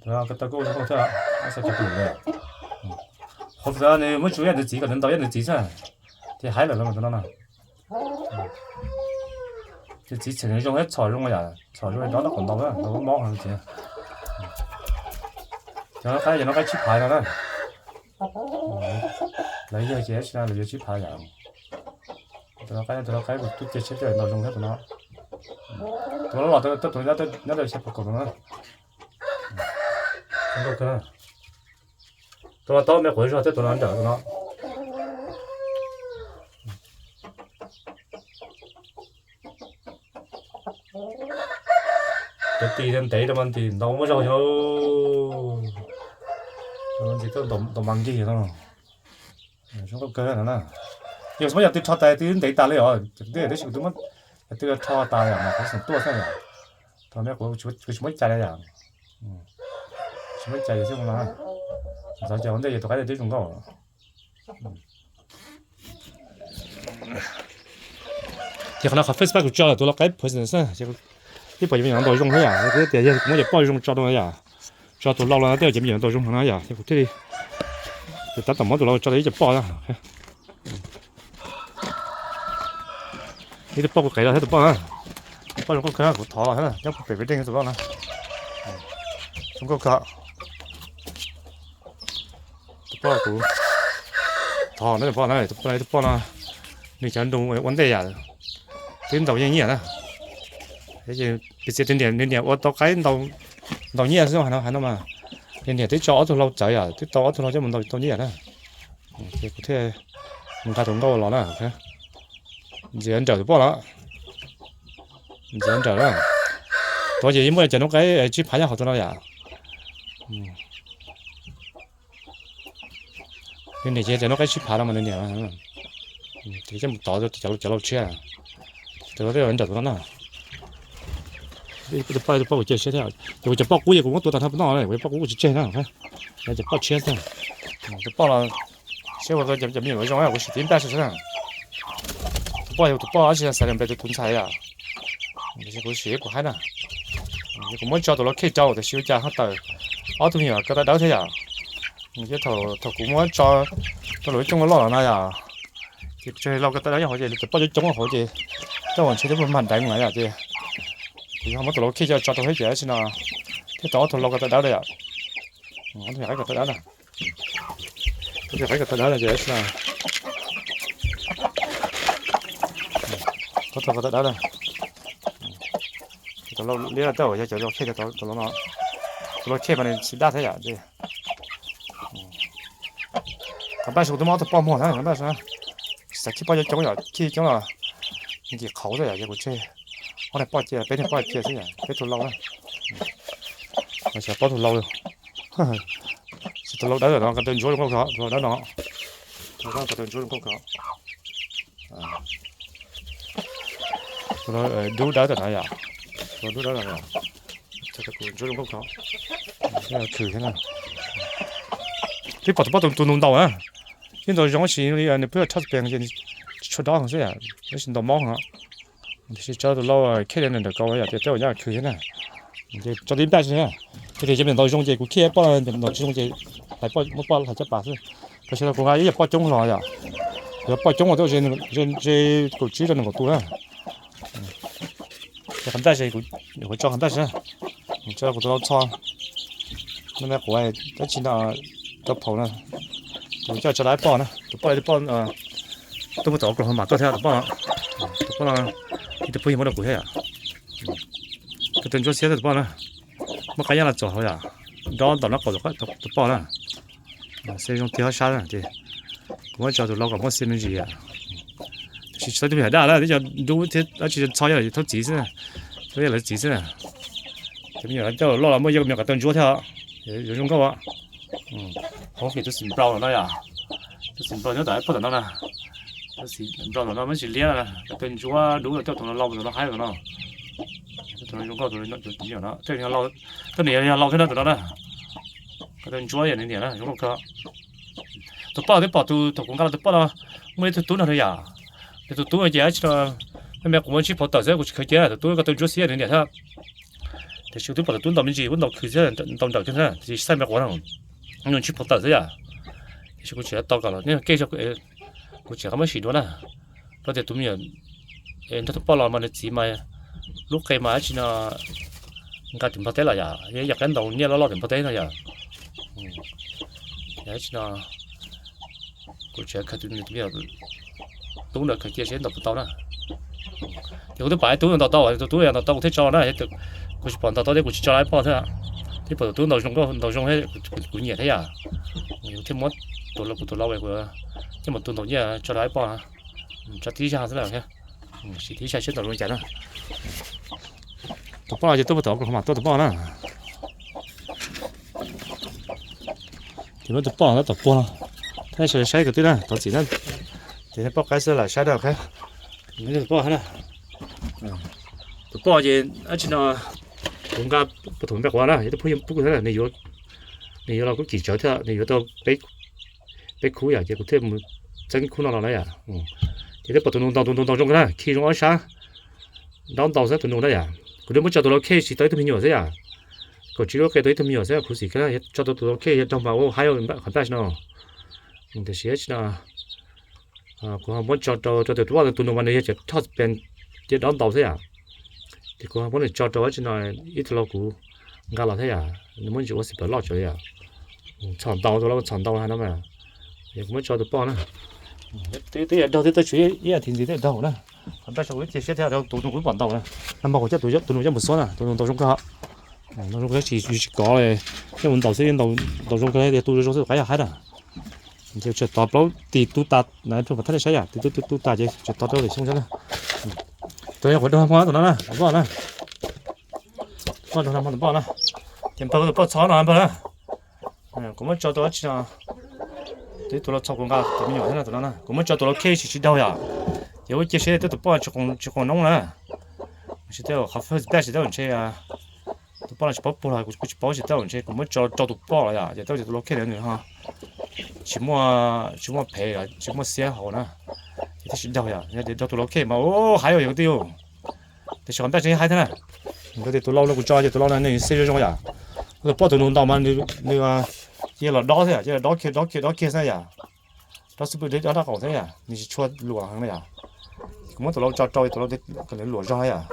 Tus no ko taw kuj zoo nkauj thiab, xav cov kuv lwm yam. Qhov twg nws muab tsuav yam nws txiv kom nws ntaus yam nws txiv xwb, ces haib lawm los tus no na. Nws txiv txheem zoo thiab txhom zoo yam, txhom zoo li dob nab qaum ntau, ntau mob no ces. Cov no qaib, cov no qaib tsib phav no na. Lawv yawg ces tsis no lawv yuav tsib phav yam. Tus no qaib, tus no qaib kuv twb cia siab tias ntaus zoo thiab tus no. Tus no los tau tus nyob rau xya phav kaum tus no. Tus no tau me quav zog thiab tus no nrawm tus no. Cov tis ntev rau mas ntim ntau muaj zog yog. Ntim tuaj ntaus mas nkig no. Zoo nkauj kawg no na. Yog xav muab yam twg rho tas twb ntev tas li os. Tab sis kuv twb muab yam twg rho tas yom mas kuv xeem tuaj xwb yom. Thaum no kuv tsis muab cais li yom. Tsis muab cais li xwb no. Ntxov ces ua ntej ces tus qaib twb zoo nkauj. Ces qhov no qhov Facebook kuv tso tus lau qaib president xwb, ib puas yog me nyuam ntaus zoo thiab yom, kuv tias yog kuv muab cov poj zoo tso rau yom, tso tus lau los tej ces me nyuam ntaus zoo no yom, ces kuv thiaj li tab tom muab tus lau tso rau ib cov poj na. Ib tus poj kuv qev los thiab tus poj na, tus poj zoo nkauj kawg kuv thov los thiab nyob pem peb deej tus poj na, zoo nkauj kawg. Tus poj kuv thov na, tus poj na, tus poj no nws cov nroog ua ntej yam twb ntaus yeej nyiaj na. Piv txwv nws niam ua tau qaib ntaus nyiaj xwb no, hais no mas nws niam twb tso ob tug lau txawv yom, twb tau ob tug lau coj mus ntaus tau nyiaj na. Ces kuv thiaj nqa tus nkauj los na. Ntxiv nrawm tus poj los, ntxiv nrawm na. Tuav ces yeej muaj cov noob qaib tsib phav nyob hauv tus no yom. Nws niam ces cov noob qaib tsib phav no mas nws niam ces coj mus tov cov lau tshiab. Tus lau tej nrawm tus no na. Tus poj, tus poj kuv cia siab thiab, ces kuv cov poj qub ces kuv muab tuav tag nrho pub no, kuv cov poj qub kuv tsis tseg na. Cov poj tshiab xwb. Tus poj los siab ua cov me nyuam zoo kuv sim tib npaj xwb. Tus poj yog tus poj tsis xav li npe tus ntxhais yom. Kuv sim kuv haib na. Kuv muab tso tus lau khej rau tiam sis ua cas ho tawm ob tug me nyuam ko taw dawb thiab yom. Thiab thaum kuv muab tso rau lawv coob loj loj los no yom, ces tseem lau ko taw dawb nyob hauv ces cov poj coob coob hauv ces coj mus ntshe twb mag deev lawm yom, ces kuv yog muab tus lau khej coj tso rau thiab ces tab sis no thiaj tau ob tug lau ko taw dawb na yom. Ob tug me nyuam qaib ko taw dawb na. Ob tug me nyuam qaib ko taw dawb na ces tab sis no ob tug ko taw dawb na. Tus lau liab tej zaum yog cov lau khej, tus lau no, tus lau khej mas nws tsis daj thiab yom. Qhov npaj xwb kuv twb muab ob tug poj muag na, qhov npaj xwb na. Tsis xav khij poj coob coob yom, khij coob los nkim qhauv xwb yom, ces kuv tseg ob niag poj cia, peb niag poj cia xwb yom, peb tug lau na. Xyov poj tug lau, tus lau dawb no ko taw ntsuab zoo nkauj kawg, tus lau dawb no, tus lau ko taw ntsuab zoo nkauj kawg. Tus dub dawb tam no yom, tus dub dawb no yom, tus ntsuab zoo nkauj kawg. Khwv thiab na. Twb pom tus poj tus ntaus ntaus na, twb ntaus zoo tab sis li nws pheej thaj pees ces tsis tshua dob heev xwb, tab sis ntaus mob heev. Tiam sis tso tus lau khej li ntawm kaus yom, ces tej zaum nyob khwv thiab na. Ces tso tib npaj xwb na. Ces tias cov me nyuam ntaus zoo ces kuv khej poj, ntaus tsis zoo ces hlais poj, muab poj hlais caj pas xwb. Tam sim no kuv nqa ib yam poj coob los yom. Yog poj coob mas tej zaum ze kaum tsib rau nees nkaum tus na. Ces qhov npaj ces kuv tso qhov npaj xwb na. Tso kuv tus lau txho. No me quav dab tsi no, rau phaum na. Kuv coj tso rau ib poj na, tus poj, tus poj tuaj mus tom ua kloos mam tuaj thiab tus poj no. Tus poj no ib tug phooj ywg muab rau kuv thiab yom. Ko taw ntsuab xiab tus poj na. Muaj qab nyob los txog hauv yom. Dob ntaus nraub qaum tus poj na. Xeb zoo tiag sab na ces kuv muab tso tus lau kom muaj xia me ntsis yom. Tiam sis tsis tau tus me nyuam daj na, twb cov dub thiab dab tsi txhob yog lawv thaub txiv xwb na, thaub yog lawv txiv xwb na. Cov me nyuam coj loj los muaj ib co me nyuam kom tau ntsuab thiab, yuav zoo nkauj. Hauv fiv tus xim nplaus no yom, tus xim nplaus nyob tom ib pog tom no na, tus xim nplaus tom no muab tsis liab na, kom tau ntsuab dub coj tus no lau tus no haib tus no. Tus no zoo nkauj, tus me nyuam no, tej niag yog lau thiab no tus no na. Kom tau ntsuab yam nws niam na zoo nkauj kawg. Tus poj twb pom tus, thaum kuv nqa los tus poj no muaj ib tug tub no yom. Nws tus tub no ces dab tsi no, me me quav muaj tsib phav tawm xwb, kuv tsis khaws cia, tus tub ko taw ntsuab xiab nws niam thiab. Tiam sis kuv twb pom tus tub ntaus me ntsis, kuv ntaus khwv thiab, ntaus nrawm thiab, tiam sis xaij me quav no muaj tsib phav tawm xwb yom. Tiam sis kuv tseem tau kom los nej kej, kuv tseem qab muab sim dua na. Rau tias tus me nyuam nrog tus poj los mas nws txiv mas lub qe mas dab tsi no nqa tim Nplog teb los yom, yog ib yam qab ntaus nyiaj loj loj tim Nplog teb no yom. Yog dab tsi no kuv tseem khaws tus me nyuam tub ntawd khaws cia seb ntaus puas tau na. Ces kuv twb pom ib tub ntaus tau, tus tub ntaus tau kuv thiaj tso na, kuv tsis pom ntaus tau thiab kuv tsis tso rau ib poj thiab. Twb pom tus tub ntaus zoo nkauj ntaus zoo thiab, kuv nyiam thiab yom. Kuv thiaj muab tus lau, kuv tus lau kuv coj mus tu ntaus nyiaj tso rau ib poj, tso tib zag xwb na. Sim tib zag seb ntaus zoo cas na. Tus poj ces tuaj puag tom, kuv mam tuaj tus poj na. Ces muab tus poj tab tom puag los, thiab saib saib kwv tij na, thov txim na. Ces nej poj qaib xwb lam saib dab qab. Tus poj na, tus poj ces dab tsi no, kuv nqa puag thaum npe quav na, yog tus phooj ywg pub kuv thiab, nws yuav los kuv kim tsawv thiab, nws yuav tau peb khub yom, ces kuv thiaj mus txeeb khub no los na yom. Ces thiaj pom tus nus ntaus, tus nus ntaus zoo na, khi zoo ob sab, ntaus ntaus xwb tus nus na yom. Kuv twb muab tso tus lau khej tsis tau ib tug me nyuam xwb yom. Kaum tsib lub qe tau ib tug me nyuam xwb, khuv xim kiag na, tso tau tus lau khej yog raug mas ua haib qhov npaj no. Tiam sis dab tsi no, kuv ho muab tso rau, rau tus tus nus mas nws yog cov thoj pes, ces ntaus ntaus xwb yom. Ces kuv ho muab nws tso rau dab tsi no, ib tug lau kuv nqa los thiab yom, nws muab ntsis ua xim pam loj tsawv yom. Txhom ntaus, tus lau txhom ntaus no mas, es kuv muab tso tus poj na. Twb yog daug thiab, twb tshuav ib as thiv ntxiv thiaj daug na. Qhov npaj so kuv ib cia siab thiab, tus nus kuv pom ntaus na. Nag hmo kuv coj tus nus coj mus xuab na, tus nus ntaus zoo kawg. Ntaus zoo kawg, tsis, yus tsis kov li, coj mus ntaus xwb, ntaus zoo kawg, tu zoo xwb, qaib yog haib na. Ces tseem tov plaub tis tu tas na, rau pom thaj nej saib yom, tis tu tu tu tas ces tseem tov rau tim xyoo xwb na. Tus yog kuv daug hmo tus no na, tus poj na. Poj daug hmo tus poj na. Ces npawg tus poj txhob no npawg na. Kuv muab tso tus dab tsi no, tus lau txhob kuv nqa tus me nyuam thiab no tus no na, kuv muab tso tus lau khej tsis, tsis daug yom. Ces ua cia siab tias tus poj tsis qoos noob na. Tsis tias qhov first batch tsis tau ntshe, tus poj no tsis paub puag los kuv tsis paub, tsis tau ntshe kuv muab tso rau tus poj los yom, ces tau tias tus lau khej ntawd nws ho tsis muaj, tsis muaj phem, tsis muaj xiab hauv na, ces thiaj tsis daug yom. Yog tias daug tus lau khej mas ua haib ua yog kwv tij. Tiam sis qhov npaj tseem haib thiab na. Nkawd tias tus lau no kuv tso ces tus lau no nws xej zoo zoo yom. Tus poj tus nus ntaus mas nws cia los dob xwb yom, cia los dob kiag, dob kiag, dob kiag xwb yom. Dob xwb pw dob nraub qaum xwb yom, nws tsis tshua luam heev na yom. Kuv muab tus lau tso rau tus lau luam zog yom,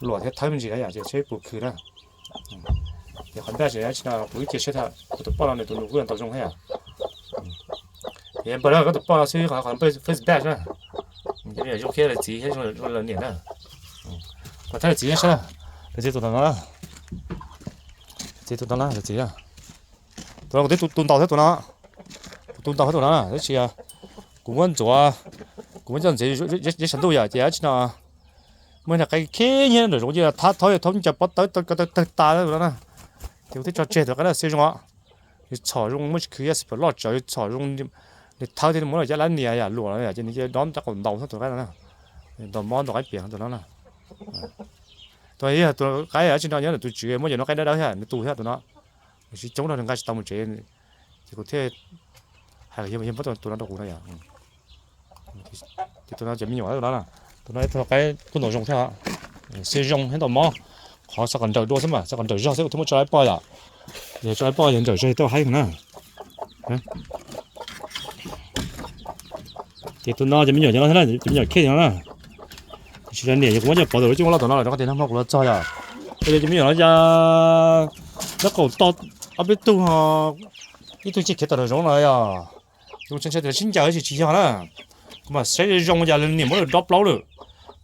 luam thiab thawb me ntsis na yom, ces seb puas khwv na. Ces qhov npaj tseem tsis no, kuv ib cia siab thiab, kuv tus poj no nws tus nus kuj ntaus zoo thiab yom. Ces npawg na, koj tus poj no xwb qhov first batch na. Ces zoo thiab lawv txiv thiab zoo lawv niam na. Pom thiab lawv txiv thiab sab na. Lawv txiv tus no na. Lawv txiv tus no na, lawv txiv na. Tus no kuv twb tu ntaus thiab tus no. Kuv tu ntaus thiab tus no na, tab sis kuv muab ntxuav, kuv muab coj ntxiv zeb saum ntuj yom, ces dab tsi no muaj ib qe khib nyiab nram zoov ces thab thaub, thaub ncaws pob tawb tawg tawg tas tus no na. Ces kuv twb tso tseg tus qe na xwb zoo os. Yus txhom zoo muaj tsis khwv, yog xim pam loj tsawv, yus txhom zoo, nws thawb thiab muab los coj lab niam yom, luam yom, ces nws cia dob nraub qaum ntaus xwb tus qaib no na. Ntaus mob ntaus qaib piam tus no na. Tus yog tus qaib dab tsi no nyob ntawm tus tswv muab cov no qaib dawb dawb thiab nws tu thiab tus no. Nws tsis coob rau nws nqa tsis tau mus tsev, ces kuv thiaj hais yog muab tus no rau kuv no yom. Ces tus no cov me nyuam tus no na, tus no ib tug qaib kuj ntaus zoo thiab, xwb zoo thiab ntaus mob. Qhov xav kom nrawm dua xwb mas, xav kom nrawm zog xwb kuv thiaj muab tso ib poj yom. Yog tso ib poj yog nrawm zog yog tau haib na. Ces tus no cov me nyuam cov no thiab na, cov me nyuam khej no na. Tiam sis lawv niam yog kuv muab coj pov tus lub coj muab loj tom no los rau qhov tias nag hmo kuv los txog yom. Ces cov me nyuam no yog nraub qaum to ob peb tug, ib tug nce khiav tom nraum zoov no yom. Ces kuv ntshai ntshai tias lawv sib ncaws tab sis tsis yog na. Kuv mam saib zoo zoo yog lawv niam muab lawv dob plaub lawm.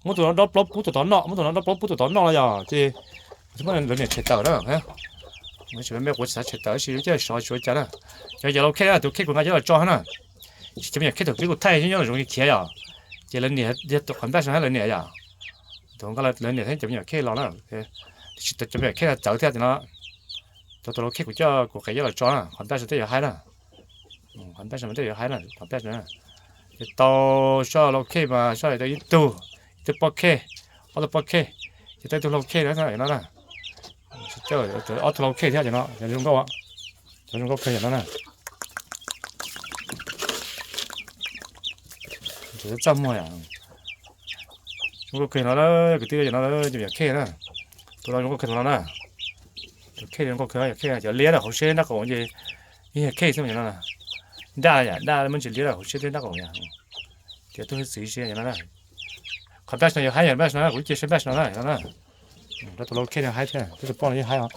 Muab tus no dob plaub pub tus tod noj, muab tus no dob plaub pub tus tod noj no yom. Ces kuv thiaj muab lawv niam tshem tawm na. Tsis me quav tsis xav tshem tawm tab sis lub caij sov tsis ua cas na. Yog yog lau khej na, tus khej kuv nqa coj los tso na. Ces cov me nyuam khej thaum pib kuv thaij nyob nraum zoov khiav yom. Ces lawv niam yog qhov npaj so thiab lawv niam yom. Tus nqa lawv niam thiab cov me nyuam khej los na. Tiam sis cov me nyuam khej no txawv thiab tias no. Tus tus lau khej kuv coj kuv qev coj los tso na, qhov npaj so thiaj yuav haib na. Qhov npaj so mas thiaj yuav haib na, qhov npaj so. Ces tau soj lau khej mas soj tau ib tug, ib tug poj khej, ob tug poj khej, ces tau ib tug lau khej na no na. Ob tug lau khej thiab no, cov zoo nkauj, cov zoo nkauj kawg no na. Txaj muag yom. Zoo nkauj kawg no, kwv tij, no cov me nyuam khej na. Tus no zoo nkauj kawg tus no na. Cov khej zoo nkauj kawg, cov khej cov liab na hauv siab nraub qaum ces ib yam khej xwb no. Daj yom, daj muaj ntsis liab hauv siab thiab nraub qaum yom. Ces tub txiv si no na. Qhov npaj no yog haib yom, npaj no kuv cia siab npaj no na, no na. Rau tus lau khej no haib thiab, tus poj no yeej haib os.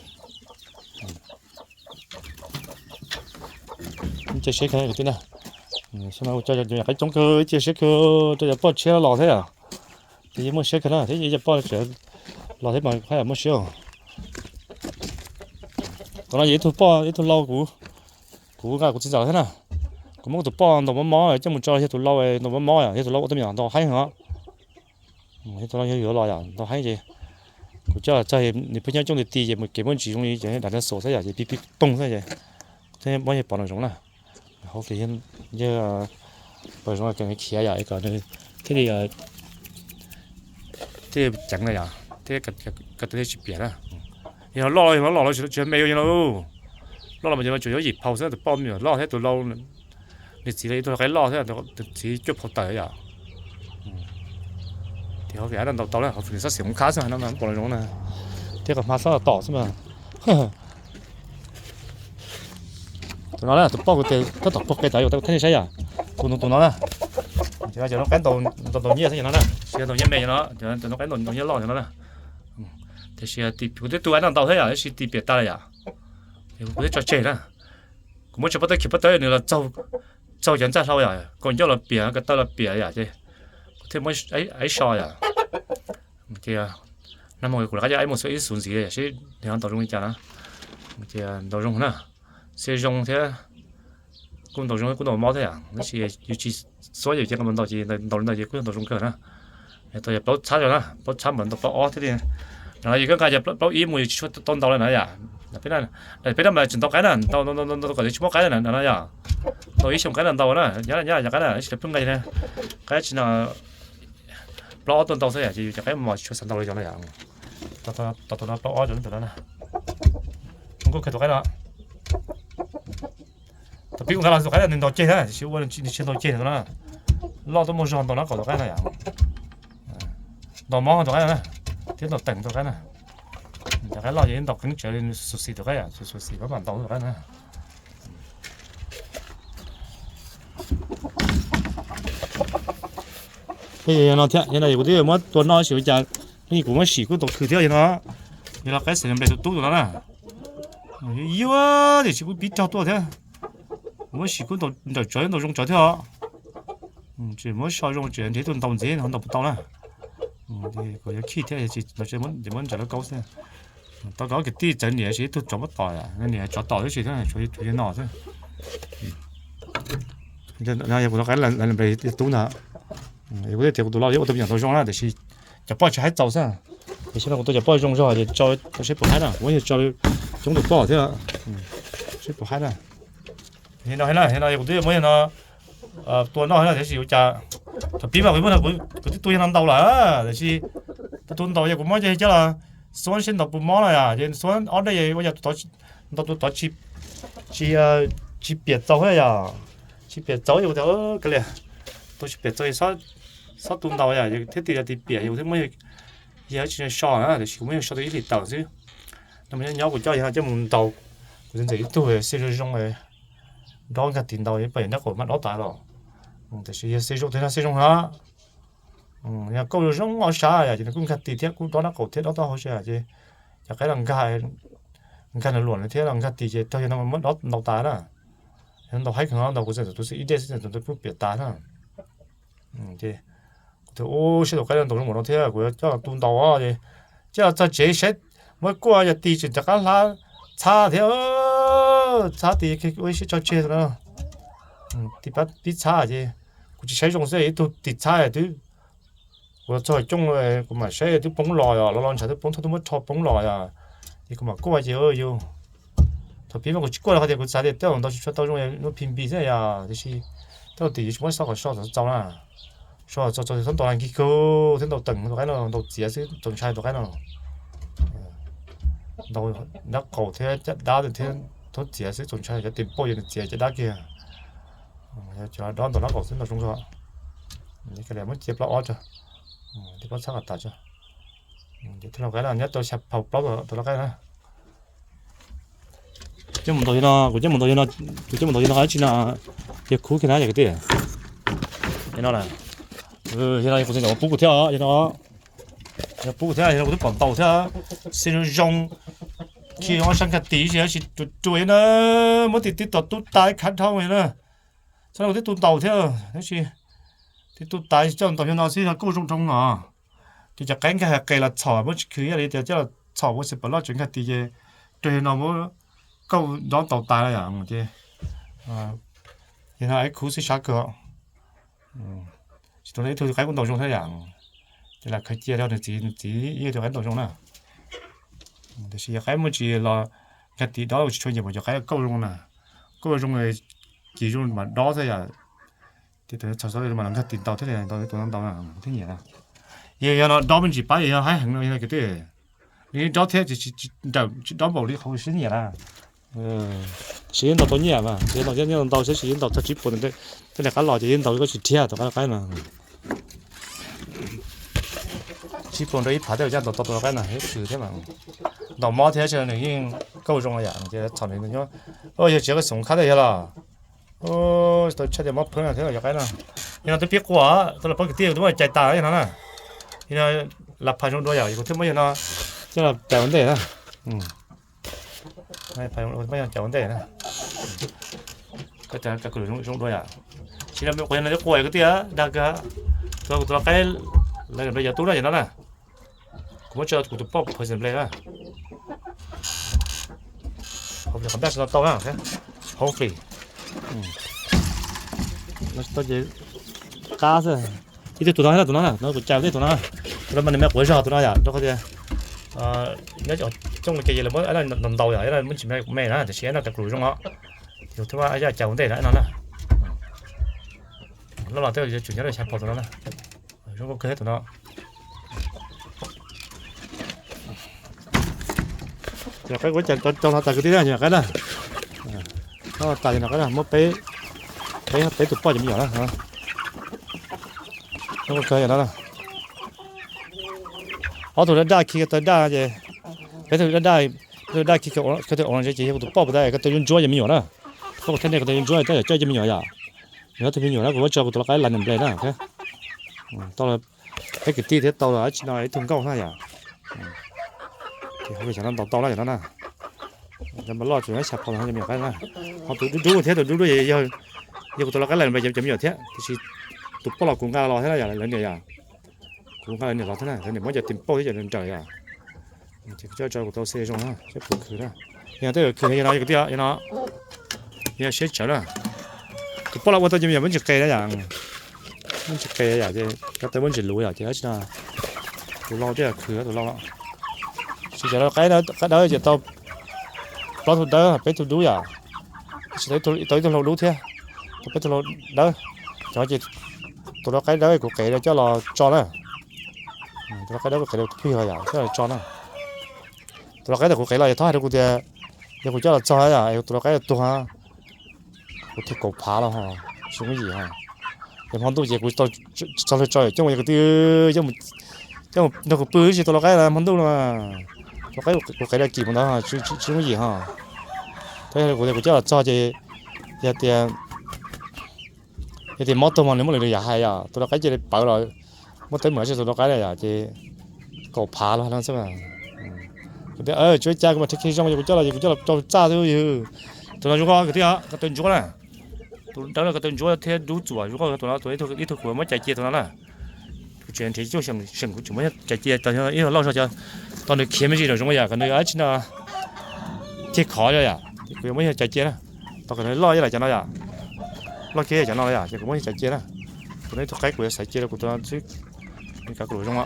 Cia siab kawg kwv tij na. Xyoo no cov me nyuam qaib coob kawg, cia siab kawg rau cov poj tshiab los thiab yom. Ces yeej muaj siab kawg na, thiab cov poj tshiab los thiab mas qhov yam muaj siab. Tus no yog ib tug poj ib tug lau kuv, kuv nqa kuv txiv ntxawm thiab na. Kuv muab tus poj ntaus mob mob coj mus tso yog tus lau ntaus mob mob, yog tus lau ua tau me nyuam ntaus haib heev os. Yog tus no yog yuav los yom, ntaus haib ces Kuv coj txog nws pheej nyob coob li ti ces mus kev muaj ntsis zoo li cov daim dinosaur xwb yom, ces pib pib poog xwb ces kuv thiaj muab yawg pov nraum zoov na. Hauv pes yawg pov zoov kom khiav yom, kom nws thiaj li thiaj ceev na yom, thiaj kom tus thiaj tsis piam na. Yog loj los yog loj los tsis me yog no, loj los mas yog no tsuas yuav yim phau xwb, tus poj me nyuam loj thiab tus lau, nws txiv los ib tug qaib loj thiab, tus txiv cuaj phau tawm yom. Ces hauv pes ntaus tau na, hauv pes nws txhob xiam mus khab xwb no, pom zoov na, thiab kom hma txhob tom xwb mas. Tus no na, tus poj kuv tes tab tom pog qe tawv yom, tab kuv thaij nej saib yom. Tus no, tus no na, ces no qaib ntaus nyiaj xwb no na, tsis yog ntaus nyiaj me no, tus no qaib ntaus nyiaj loj no na. Tiam sis kuv twb tu qaib no ntau thiab yom, tab sis ti piam tas lawm yom, kuv thiaj tso tseg na. Kuv muab tso pob tawb khiav pob tawb nws los txaug cov ntxaj hlau yom, kaus ncauj los piam, ko taw los piam yom, ces kuv thiaj muab ib so yom. Ces nag hmo kuv rov qab coj ib mus xuas ib xuv ntxiv seb nws ho ntaus zoo li cas na. Ces ntaus zoo na, xiab zoo thiab, kuj ntaus zoo kuj ntaus mob thiab yom, tab sis yus tsis xuab yus cia nws ntaus ces ntaus li ntawd ces kuj yog ntaus zoo kawg na. Tau yog plaub txhab na, plaub txhab mas ntaus plaub ob thiab li. No yus kawg nqa cov plaub ib mus yus tsis tshua tau ntaus li na yom. Peb, peb no mas tseem ntaus qaib na, ntaus ntaus ntaus kom tsis muaj qaib na no yom. Ntaus ib xyoos qaib no ntaus na, nyob nyob cov qaib na tsis pheej nqa qaib tsis no, plaub ob tuaj ntaus xwb yom, ces yus cov qaib mos tsis tshua xav ntaus li cov no yom. Tau tau no plaub ob cov ntawm no na. Kuj kawg tus qaib no. Thaum pib kuv nqa los tus qaib no nws ntaus ceg na, tiam sis ua nws tsis ntaus ceg na. Loj tuaj muaj zog ntaus no kaum tus qaib no yom. Ntaus mob tus qaib no na, thiab ntaus teem tus qaib na. Cov qaib loj ces ntaus qeeb tsawv li, nws xuv xim tus qaib, xuv xim pab mam ntaus tus qaib na. Yog no thiab, yog no kuv twb muab tua noj tab sis ua cas kuv muab sim kuj ntaus khwv thiab yog no. Yog los qaib xeem npe tus tub tus no na. Yuav tiam sis kuj pib rog tuaj thiab. Kuv muab sim kuj ntaus nrawm tsawv ntaus zoo tsawv thiab os. Tsis muab so zoo tsis nrhiav tus ntaus ntxiv no ntaus puas tau na. Kuv yuav khij thiab, muab ntsawm lawv kaub xwb. Tau ob kwv tij txawv niam sis ib tug tsov muab tom, niam tsov tom tib si thiab, tshuav yog no xwb. Yog kuv tus qaib lawv npe tub ntag. Kuv thiaj tias kuv tus loj yuav ua tau me nyuam ntau zoo na, tiam sis cov poj tsis haib txaus xwb. Tiam sis no kuv tua cov poj zoo zog ces tso tau seb puas haib na, kuv muab yog tso coob tus poj thiab, seb puas haib na. Yog no, yog no kuv twb muab yog no tua noj na, tiam sis ua cas thaum pib mas kuv twb tua yog no ntau lawm, tiam sis tus tus ntaus ces kuv muab coj los xuab seb ntaus puas mob no yom, ces xuab ob dej ua cas ntaus tus tod tsis, tsis piam txaus yom, tsis piam txaus ces kuv tias kav liam, tus tsis piam txaus xob tu ntaus yom, thiab tis yog tis piam ces kuv thiaj muab yog tsis so na, tiam sis kuv muab yog so tau ib hlis tawm xwb. No mas nyob nyob kuv coj yog coj mus ntaus, kuv ntxim ntxim ib tug xij zoo zoo nrov nkag tis ntaus poj yawm nab qaum maj dob tas los, tiam sis yog xij zoo tus no xij zoo na. Yog kauj zoo zoo ob sab yom, ces nws kuj nkag tis thiab kuj dob nab qaum thiab dob taub hau sab ces cov qaib los nkag, nkag nws luam nws thiab los nkag tis ces raug yog no muab dob ntaus tas na. Yog ntaus haib kawg no ntaus kuv txawm tus xwb ib dej xwb txawm tus kuj piam tas na. Ces kuv tias ub, seb tus qaib no ntaus zoo npaum no thiab kuv yuav coj tu ntaus ces coj los txog tsev saib muab kuaj yog tis tseem rov qab hlab txhab thiab, txhab tis ua ib siab tso tseg no. Tis pab pib txhab ces kuv tsis saib zoo xwb ib tug tis txhab twb, kuv txog coob kuv mam saib twb poob los yom, los los ntshav twb poob thaum twb muab rho poob los yom, ces kuv mam kuaj ces yus, thaum pib mas kuv tsis kuaj rau qhov tias kuv xav tias tej zaum ntaus tsis tshua tau zoo, lub phim npis xwb yom, tiam sis tej zaum tim yus tsis muab so kom so txaus txaus na. So txaus txaus thiab ntaus nkig kawg thiab ntaus teem tus qaib no ntaus txiav xwb txaus ntshai tus qaib no. Ntaus nab qaum thiab caj dab thiab thaub txiav xwb txaus ntshai cov tis pauj yog nws txiav caj dab kiag. Cov dob ntaus nab qaum xwb ntaus zoo zog. Kav liam muab cia plaub ob tso, cia plaub txhab kom tas tso. Ces thiaj li qaib no nyob tau xya phau plaub tus loj qaib na. Coj mus ntaus yog no, kuv coj mus ntaus yog no, kuv coj mus ntaus yog no tsis no, yog khub kiag na yog kwv tij. Yog no, yog no yog kuv txiv ntxawm pub kuv thiab os, yog no, yog pub kuv thiab, yog no kuv twb pom ntaus thiab, xij zoo zoo, khi ob sab nkag tis tsis tsis ruam ruam na, muab tis tib tom tub tas khav dhau na. Txhob no kuv twb tu ntaus thiab, tab sis twb tu tas coj ntaus yog no xwb no kuj zoo dhau no. Ces cov qaib nkag qis los txhom muab tsis khwv ib yam li tias coj los txhom ua xim pam loj tseem nkag tis ces raug yog no muab kauj dob ntaus tas yom. Ces yog no ib khub xwb sab kawg. Tsis tau ib tug qaib kuj ntaus zoo thiab yom. Ces lam khaws cia rau nws txiv, nws txiv ib tug qaib ntaus zoo na. Tiam sis yog qaib muaj tsis los nkag tim dob tsis tshua nyiam, cov qaib kauj zoo na, kauj zoo ces zoo mas dob xwb yom. Ces thaum txog mas los nkag tim ntau thiab, ntau tus no ntau thiab nyiam na. Yog no dob me ntsis pab yog haib heev no kwv tij, li dob thiab nrawm tsis dob npaum li qhov sib nyiam na. Siv ntau tau nyiaj mas, siv ntau nyiaj ntau thiab, siv ntau txog tsib puas tej li qab los ces yeej ntau koj tsis rhiab tus qaib no. Tsib puas rau ib phav tej caj ntau tau tus qaib no, ib khw thiab mas. Ntau mob thiab nws yeej kauj zoo yam ces txhom nws nyob. Yog tsis yog koj xoom khab tej yog los tau tshaj tias mob phwb no thiab yog qaib no. Yog no twb pib qua, tau los pab kwv tij twb muab cais tas yog no na. Yog no las phas zoo dua yom, kuv thiaj muab yog no coj los cais ua ntej na. Cais ua ntej na. Koj cais zoo dua yom. Tsis no me quav yog no twb qua kwv tij dag kawg. Tus lau qaib lawv nplej cov tub na yog no na. Kuv muab tso kuv tus poj phawj nplej na. Hopefully qhov npaj sawv daws tau na. Hopefully. Tau ces qab xwb. Ib tug tus no, tus no na, no kuv cais ua ntej tus no. Tus no mas nws me quav zog tus no yom, rau qhov tias nyob coob ces lawv muab ntau ntau yom, muab tsis me me na, tiam sis no kav klos zoo os. Yus thiaj muab cais ua ntej no na. Loj los tej yuav tsum nyob rau xya phom tus no na. Zoo nkauj kawg tus no. Cov qaib kuv cais tau no tas kwv tij na, yog qaib na. No tas yog no qaib na, muab peb, peb, peb tus poj cov me nyuam na. Zoo nkauj kawg yog no na. Ob tug daj daj khi ko taw daj ces, peb tug daj daj, peb tug daj khi ko taw orange ces yog kuv tus poj puas tas ko taw ntsuab ntsuab cov me nyuam na. Poj kuv thiab nej ko taw ntsuab ntsuab tab yog coj cov me nyuam yom. Yog ob tug me nyuam na kuv muab tso kuv tus lau qaib lais nplej na. Tau los peb kwv tij thiab tau los dab tsi no ib tug nkauj na yom. Ces hauv xyov no ntaus tau na yom no na. Cov mas loj tsuas xya phom no cov me nyuam qaib na. Ho tus dub dub thiab tus dub dub yog, yog kuv tus lau qaib lais nplej cov me nyuam thiab tiam sis tus poj los kuv nqa los thiab na yom, lawv niam yom. Kuv nqa lawv niam los thiab na, lawv niam muab cov tim pauj thiab cov nrawm yom. Ces kuv coj tso kuv tau xe zoo na, seb puas khwv na. Yog tej khwv yog no yog kwv tij, yog no yog siab tsawv na. Tus poj los ua tau ces me nyuam muab ntsis qe na yom. Muab ntsis qe yom ces ko taw muab ntsis luv yom ces dab tsi no. Tus lau tej khwv tus lau. Tsis cov lau qaib, qaib dawb ces tau plaub tug dawb peb tug dub yom. Tsis tau ib tug hlau dub thiab, tau peb tug hlau dawb. Cov ces tus lau qaib dawb kuv qev coj los tso na. Tus lau qaib dawb kuv qev tus plig los yom coj los tso na. Tus lau qaib ntawm kuv qev los yog thov hais rau kuv tias yog kuv coj los txog yom, tus lau qaib tuag, kuv thiaj kaum phav los ho, tsis muaj yim ho. Ces hmo ntuj ces kuv tsis txog lawv tso coj mus, yog kuv twb coj mus nrog kuv pw tsis tus lau qaib hmo ntuj no. Tus qaib kuv qev dab kim mus ntawd tsis muaj yim ho. Tab yog kuv tias kuv coj los txog ces yog tias, yog tias mob tuag mas nws muaj lwm yam hais yom, tus lau qaib cia li pawv los muab teeb meem tsis tus lau qaib na yom ces kaum phav los no xwb. Kuv tias tsis ua cas kuv mam rhab kiag zoo, yog kuv coj los ces kuv coj los rau txaj xwb yog. Tus no zoo nkauj kwv tij, ko taw ntsuab na. Tus dawb ko taw ntsuab thiab dub txuam zoo nkauj tus no, tus ib tug kuv muab cais cia tus no na. Kuv tseem nrhiav cuaj xeem kuv tseem muab cais cia tau ib loj zog, tau nws khiav me ntsis zoo yom, kom nws dab tsi no thiaj khov yom. Kuv yuav muab cais cia na, tau kom nws loj ib yam cov no yom. Loj kiag cov no yom ces kuv muab cais cia na. Tus no ib tug qaib kuv yuav xaiv cia rau kuv tus no xwb. Kav kuv zoo.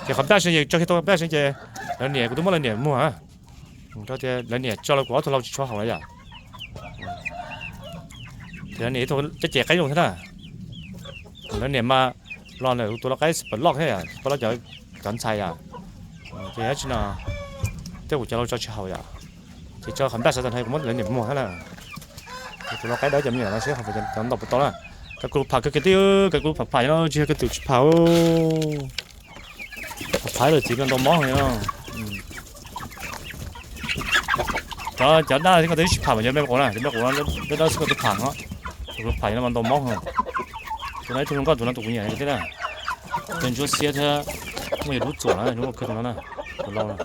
Ces qhov npaj seev ces tso kiag tau npaj seev ces lawv niam, kuv twb muab lawv niam muag. Rau tias lawv niam tso los kuv ob tug lau tsis tshua haum na yom. Ces lawv niam ib tug caj ces qaib zoo thiab na. Lawv niam mas los ntawm tus lau qaib super loj thiab yom, super loj cov, cov ntxhais yom. Ces dab tsi no tej kuv cov lau tso tsis haum yom. Ces tso qhov npaj sawv tag no kuv muab lawv niam muag thiab na. Ces tus lau qaib dawb cov me nyuam no seb ho cov ntau puas tau na. Kav kuv pham kawg kwv tij, kav kuv pham pham no tsis yog koj tus tsis pham. Pham lawm txiv no ntau mob heev. Cov, cov daj xwb koj twb tsis pham, cov me quav na, cov me quav dawb dawb xwb koj twb pham no. Tus kuv pham no mas ntau mob heev. Tus no ib tug zoo nkauj tus no tus kuv nyiam kwv tij na. Tus ntsuab xiab thiab muaj yam dub txuam na, zoo nkauj kawg tus no na. Tus lau na.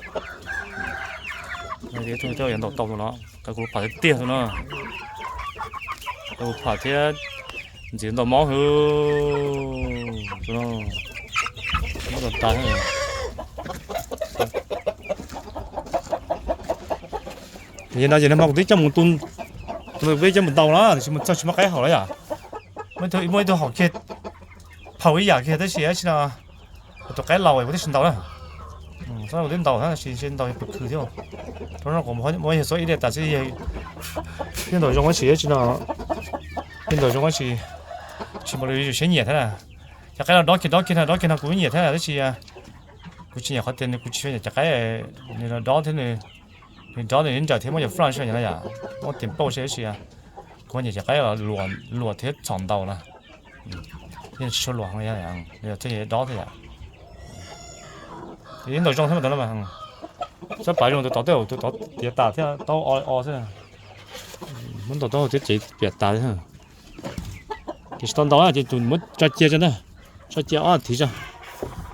Ib tug twb yuav ntaus tau tus no, kav kuv pham tiag tiag tus no. Kav kuv pham thiab ntxiv ntau mob heev. Tus no mob tag tas. Yog no ces nag hmo kuv twb coj mus tu, kuv twb coj mus ntaus na, tiam sis mus txog tsis muaj qaib haum na yom. Muaj ib tug haum kiag, phau ib yam kiag tab sis dab tsi no, kuv tus qaib laus kuv twb tsis ntaus na. Kuv twb ntaus tab sis ntaus puas khwv thiab. Rau no kuv muab yawg txob ib daim tas xwb, yawg ntaus zoo tab sis tsis no, yawg ntaus zoo tab sis tsis npaum li yus siab nyiam thiab na. Cov qaib no dob kiag dob kiag no, dob kiag no kuv nyiam thiab tab sis kuv tsis nyiam qhov tias kuv tsis nyiam cov qaib, nws los dob thiab, nws dob nws nrawm thiab muab cov front soj no yom, muab tias pauj seb tab sis kuv nyiam cov qaib luam thiab txhom ntaus na. Yeej tsis tshua luam, yog thiaj dob thiab yom. Ib ntaus zoo thiab mas tau no mas. Txawj pav zoo tus tod tej zaum tus tod tiav tas thiab taub o o xwb. Muab ntaus taub hau thiab cev piam tas thiab. Ces tsis tau ntaus ces tus muab tso cia tso ntag, tso cia ob thiv tso.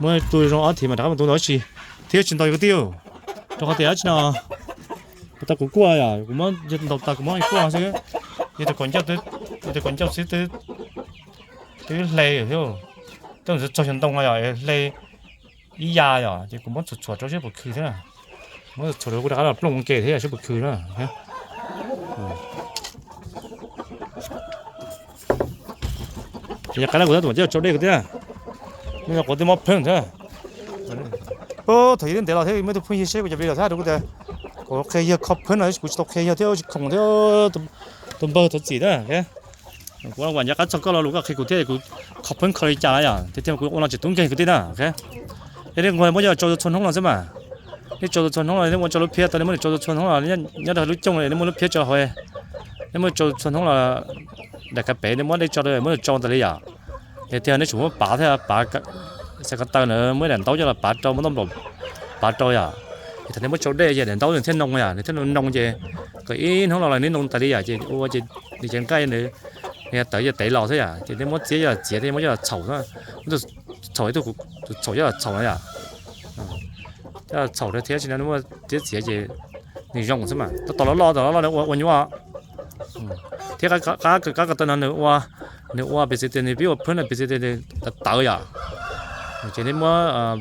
Muab tu zoo ob thiv mas rov qab mus tu ntau tsis thiab tsis ntaus yus kwv tij. Rau qhov tias dab tsi no, tau kuv kuaj yom, kuv muab yog ntaus tas kuv muab kuaj xwb. Yog tus kaum ncauj, yog tus kaum ncauj xwb twb hle thiab. Tej zaum txog xyoo ntoo no yom, hle ib ya yom, ces kuv muab txhuam txhuam rau seb puas khwv thiab. Muab txhuam rau kuv rov qab los plooj ua ke thiab seb puas khwv na. Ces yog qab na kuv tab tom coj tsau dej kuv thiab. Nej quav twb mob pheej thiab. Thaum ub twb ntev los thiab muaj ib tug phooj ywg seb kuv cov video thiab rau kuv tias kuv qhia yawg kho pheej no kuv tsis tau qhia yawg thiab tsis khoom thiab. Tus npawg thov txim na. Kuv ua nco qab txog koj lo lus koj qhia kuv thiab kuv kho pheej kho li cas na yom, tiag tiag kuv ua no tsis tub nkeeg kwv tij na. Yog nej nquag muab coj tsau txhua hnub no xwb mas. Nej tsau txhua hnub los nej ua tsau lub phiab tau, nej muab tsau txhua hnub los nyob rau lub cooj nej muab lub phiab tso hauv. Nej muab tsau txhua hnub los daim kav pem nej muab dej tso rau muab tsau tas li yom. Yog tiag nej tsum muab pav thiab pav xav ko taw na, muab daim ntaub coj los pav rau, muab ntaub nplaum pav rau yom. Ces thaum nej muab tsau dej ces daim ntaub nws thiaj noo yom, nws thiaj noo noo ces kom ib hnub los los nws noo tas li yom, ces ua ces nws cev nqaij nws tawv ces tev los xwb yom, ces nej muab txiab coj los txiav thiab muab coj los txhaum, muab txhaum ib tug txhaum coj los txhaum na yom. Coj los txhaum rau thiab tsis no muab txiab txiav ces nws zoo xwb mas. Tab tom loj loj, tom loj loj ua ua nyuaj. Thiab qab ko taw no nws ua, nws ua piv txwv tias nws pib ua phwb no piv txwv tias nws tawv tawv yom. Ces nej muab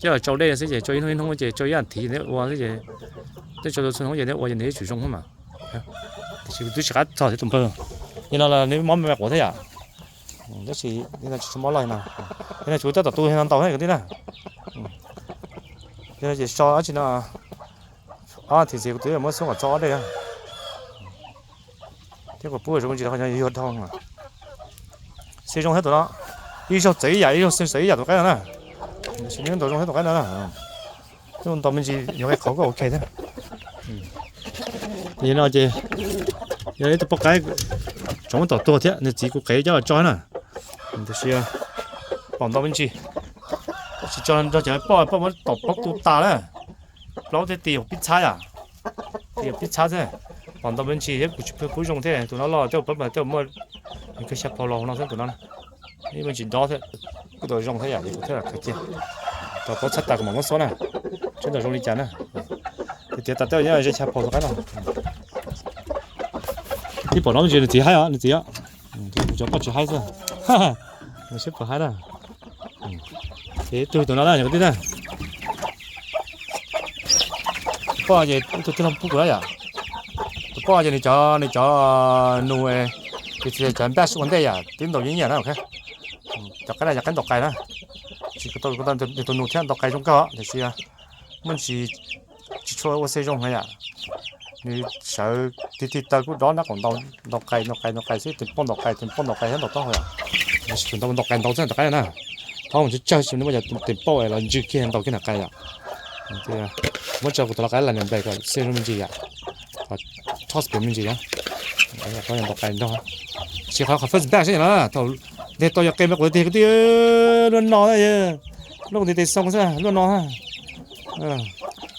coj los tsau dej xwb ces tsau ib hnub ib hnub ces tsau ib as thiv nej ua xwb ces, tej tsau txhua hnub ces nej ua ces nws yuav tsum zoo xwb mas. Tiam sis twb tsis qab txog thiab tus npawg. Yog no los nws mob me quav thiab yom. Tab sis tsis tshua mob loj no. Yog no kuv tab tom tu no ntaus na kwv tij na. Yog no ces so dab tsi no, ob thiv ntxiv kuv twb muab xub kom txo ob dej thiab kuv pub zoo me ntsis rau qhov yuag dhau. Xij zoo thiab tus no, ib zaug txawv ib yam, ib zaug xij txawv ib yam tus qaib no na. Tab sis nws ntaus zoo thiab tus qaib no na. Ntaus me ntsis yog qe qhov kuj ok thiab. Yog no ces yog ib tug poj qaib tsoom tom tuag thiab nws txiv kuv qev coj los tso na. Tiam sis pom ntaus me ntsis, tsis tso nrog cov poj, poj muab tom plaub tu tas na. Plaub thiab tis pib txhab yom, tis pib txhab xwb. Pom ntaus me ntsis thiab kuv tsis pub zoo thiab tus no loj tej pab mas tej muaj nws kawg xya phau los no xwb tus no. Ib me ntsis dob thiab, kuj tau zoo thiab yom, kuv thiaj khaws cia. Tau plaub txhab tas kuv mam muab xuab na, seb ntaus zoo li cas na. Tiav tas tej nyob ze xya phau tus qaib no. Tib pom no me ntsis nws txiv haib os, nws txiv os. Kuv cov poj tsis haib xwb. Seb puas haib na. Ces tus tus no na, kwv tij na. Tus poj ces ib tug tij laug pub kuv na yom. Tus poj ces nws cov, nws cov nus, ces cov batch ua ntej yom, twb ntaus yeej yam na. Cov qaib na cov qaib ntaus qais na. Tsis tau, nws tus nus thiab ntaus qais zoo kawg tiam sis muaj ntsis tsis tshua ua xej zoo na yom. Nws sawv tig tig taw kuj dob nab qaum ntaus, ntaus qais ntaus qais ntaus qais xwb, tes pauj ntaus qais tes pauj ntaus qais thiab ntaus taub hau yom. Tsis ntaus ntaus qais ntaus xwb ntaus qaib na. Taub hau ntsawj tsawg xwb, nws muaj cov tes pauj los ntswg kiag ntaus kiag nram qais yom. Muab tso kuv tus lau qaib lam niam nplaim kom xej zoo me ntsis yom. Kom thos pem me ntsis na. Ntaus qais ntaus, tsis qhov qhov first batch na, thaum nteg tau yog qe me quav tiag kwv tij, luaj no, luaj ntiv tes xoo xwb luaj no.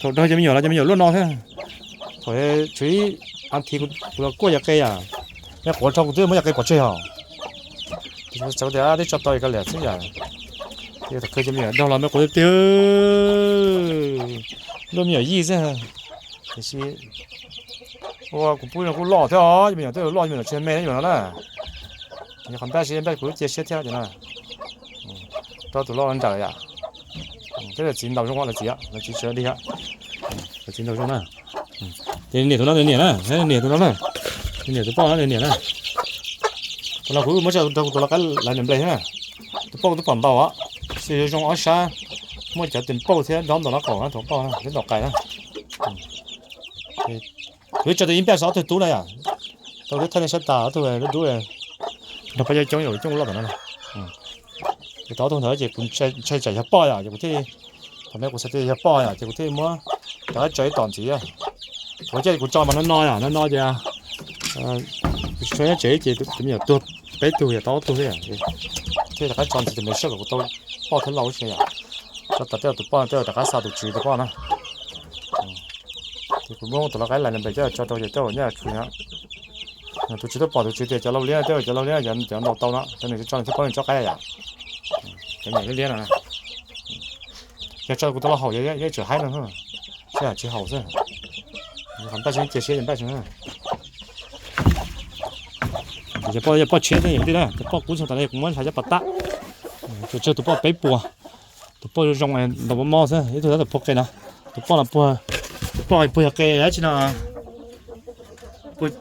Thaum raug cov me nyuam los cov me nyuam luaj no thiab. Thaum tshuav ib as thiv kuv los kuaj yog qe yom, me quav rho kuv twb muab yog qe pov tseg os. Txawm tias twb tso tau yog kav liam xwb yom. Thaum kawg cov me nyuam raug los me quav tiag tiag, luaj me nyuam yij xwb. Tiam sis ua kuv pub zoo kuj loj thiab os, cov me nyuam twb loj, cov me nyuam tsis me me na. Yog qhov npaj si npaj kuv lub cia siab thiab no. Rau tus loj nrawm yom. Thiab lawv txiv ntaus zoo, lawv txiv, lawv txiv sawv dig, lawv txiv ntaus zoo na. Ces niam tus no nws niam na, niam tus no na, nws niam tus poj no nws niam na. Tus no kuv muab tso rau kuv tus lau qaib lam niam nplaim thiab na. Tus poj kuv twb pom ntaus os, xwb zoo ob sab, muaj cov tes pauj thiab dob ntawm no qaum na, tus poj thiab ntau qais na. Kuv tso tus ib npaj saib ob tug tub na yom, tau twb thaij nej saib tas ob tug dub dub, nrog peb coob coob yam coob loj tom no. Ces tau ob tug ntawd ces kuv ntshai tsam yog poj yom, ces kuv thiaj, thaum no kuv xav tias yog poj yom, ces kuv thiaj muab rov qab tso ib tom ntxiv. Kuv thiaj kuv tso mas no no yom, no no ces kuv tsis tshua nyob tsev ces tus me nyuam tuag peb tug yom, tau ob tug thiab yom, thiaj rov qab tso ntxiv tus me soj kom kuv tau poj thiab lau ib si yom. Tso tas tej zaum tus poj tej zaum rov qab xa tus tswv tus poj na. Ces kuv muab tus lau qaib lais npes coj tso rau ces tej zaum nyob khwv na. Tus tswv tuaj pom tus tswv tias cov lau liab tej zaum cov lau liab cov ntaus tau no, cov nws tso nws thiaj paub nws tsob qaib yom. Cov me nyuam liab liab no, yog tso kuv tau lau haum yog yeej tseem haib no, tsis haum xwb. Npaj siab cia siab ces npaj siab. Ces poj yog poj tshiab xwb yog li na, ces poj kub txog tas li kuv muab hlais cov pas tab. Tsuas tsawg tus poj peb puas, tus poj zoo zoo ntaus mob mob xwb, ib tug tab tom puag qe no. Tus poj no puag, tus poj puag yog qe dab tsi no, puag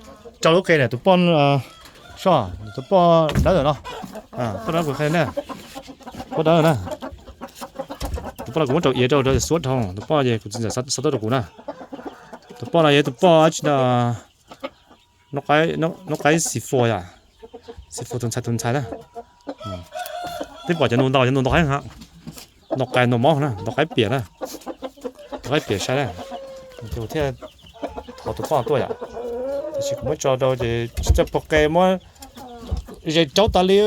rau lub qe na, tus poj soj, tus poj dawb no, poj dawb kuv qe na, poj dawb na. Tus poj no kuv muab rau iav rau rau xuab dhau, tus poj ces kuv txiv ntxawm xa tuaj rau kuv na. Tus poj no yog tus poj dab tsi no, noj qaib xis fua yom, xis fua tus ntxhais tus ntxhais na. Twb pom cov nus ntaus, cov nus ntaus qab heev, ntaus qais ntaus mob na, ntaus qaib piam na, ntaus qaib piam sai na. Ces kuv thiaj thov tus poj tuaj yom, tiam sis kuv muab tso rau ces tsis txawj puag qe muab ze rau tas li,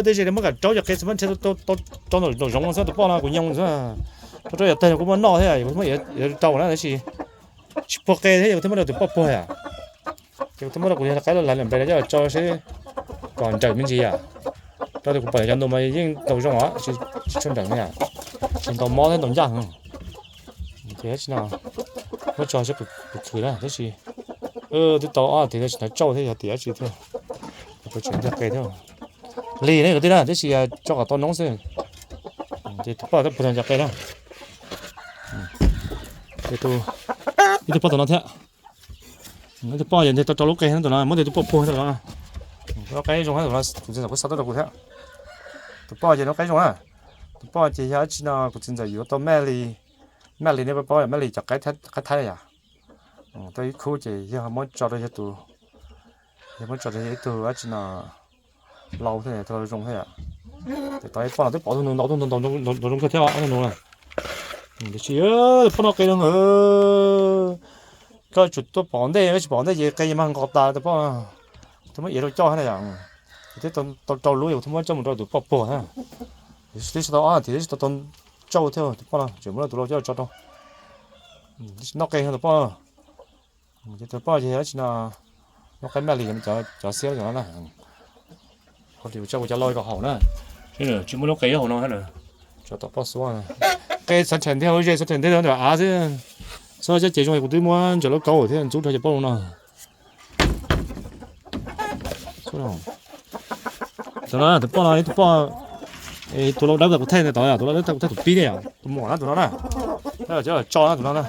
tej ze muab kam rau cov qe txhua muab nrhiav rau nraum zoov xwb, tus poj no kuv nyoo xwb. Rau rau yog tawg kuv muab noj thiab, kuv muab rau na tab sis tsis puag qe thiab, kuv thiaj muab rau tus poj puag yom. Ces kuv thiaj muab rau kuv yog qaib laj lais npes no coj tso seb kom nrawm me ntsis yom. Rau tias kuv pom cov nus mas yeej ntaus zoo os, tsis tshua nrawm na yom, tsis ntaus mob thiab ntaus ncaj heev. Ces dab tsi no muab tso seb puas khwv na, tab sis twb tau ob hais tias tsis hnov tsauj thiab yog tias dab tsi thiab, kuv tseem nthiaj qe thiab. Lig ne kwv tij na, tab sis tso kom tau noob xwb. Ces tus poj twb puag tau ncaj qe na. Ib tug poj tom no thiab. Ib tug poj ces nteg tau rau lub qe tus no, muab tus poj puag tus no. Lub qaib zoo, tus txiv ntxawm kuj xa tuaj rau kuv thiab. Tus poj ces lub qaib zoo na. Tus poj ces yog dab tsi no kuv txiv ntxawm yuav tau Maj Lis, Maj Lis nej paub, Maj Lis cov qaib Thaib yom. Tau ib khub ces yog muab tso rau yog tus, yog muab tso rau yog ib tug dab tsi no lau thiab, lau zoo thiab yom. Ces tau ib poj no twb pom tus nus ntaus, tus ntaus ntaus zoo kawg thiab ob tug nus na. Tiam sis poj no qe no, koj tsum tuaj pom ntej, koj tsis pom ntej ces qe mas nqos tas tus poj. Kuv thiaj muab iav rau coj thiab na yom. Kuv thiaj tau rau lub, kuv thiaj muab coj mus rau tus poj puag thiab. Tiam sis twb tsis tau ob hais tias twb tsis tau tau tsauj thiab, tus poj no tseem muab tus lau coj tso rau. Noj qe tus poj. Ces tus poj ces dab tsi no, noj qaib Maj Lis, cov xiab cov no na. Kuv tso kuv cov lau kom haum na, tsis muaj lub qe hauv no, tso tom poj xuab. Qe xav them ntej, ze xav them ntej ntawm av xwb. Xwb cov ces zoo kuv twb muab ntsaws lub kaub thiab ntxub rau cov poj no. Tus no tus poj no ib tug poj, tus lau dawb kuv thaij ntawd tod, tus lau dawb kuv thaij tus pib thiab yom, tus muam na tus no na. Cov tso na tus no na.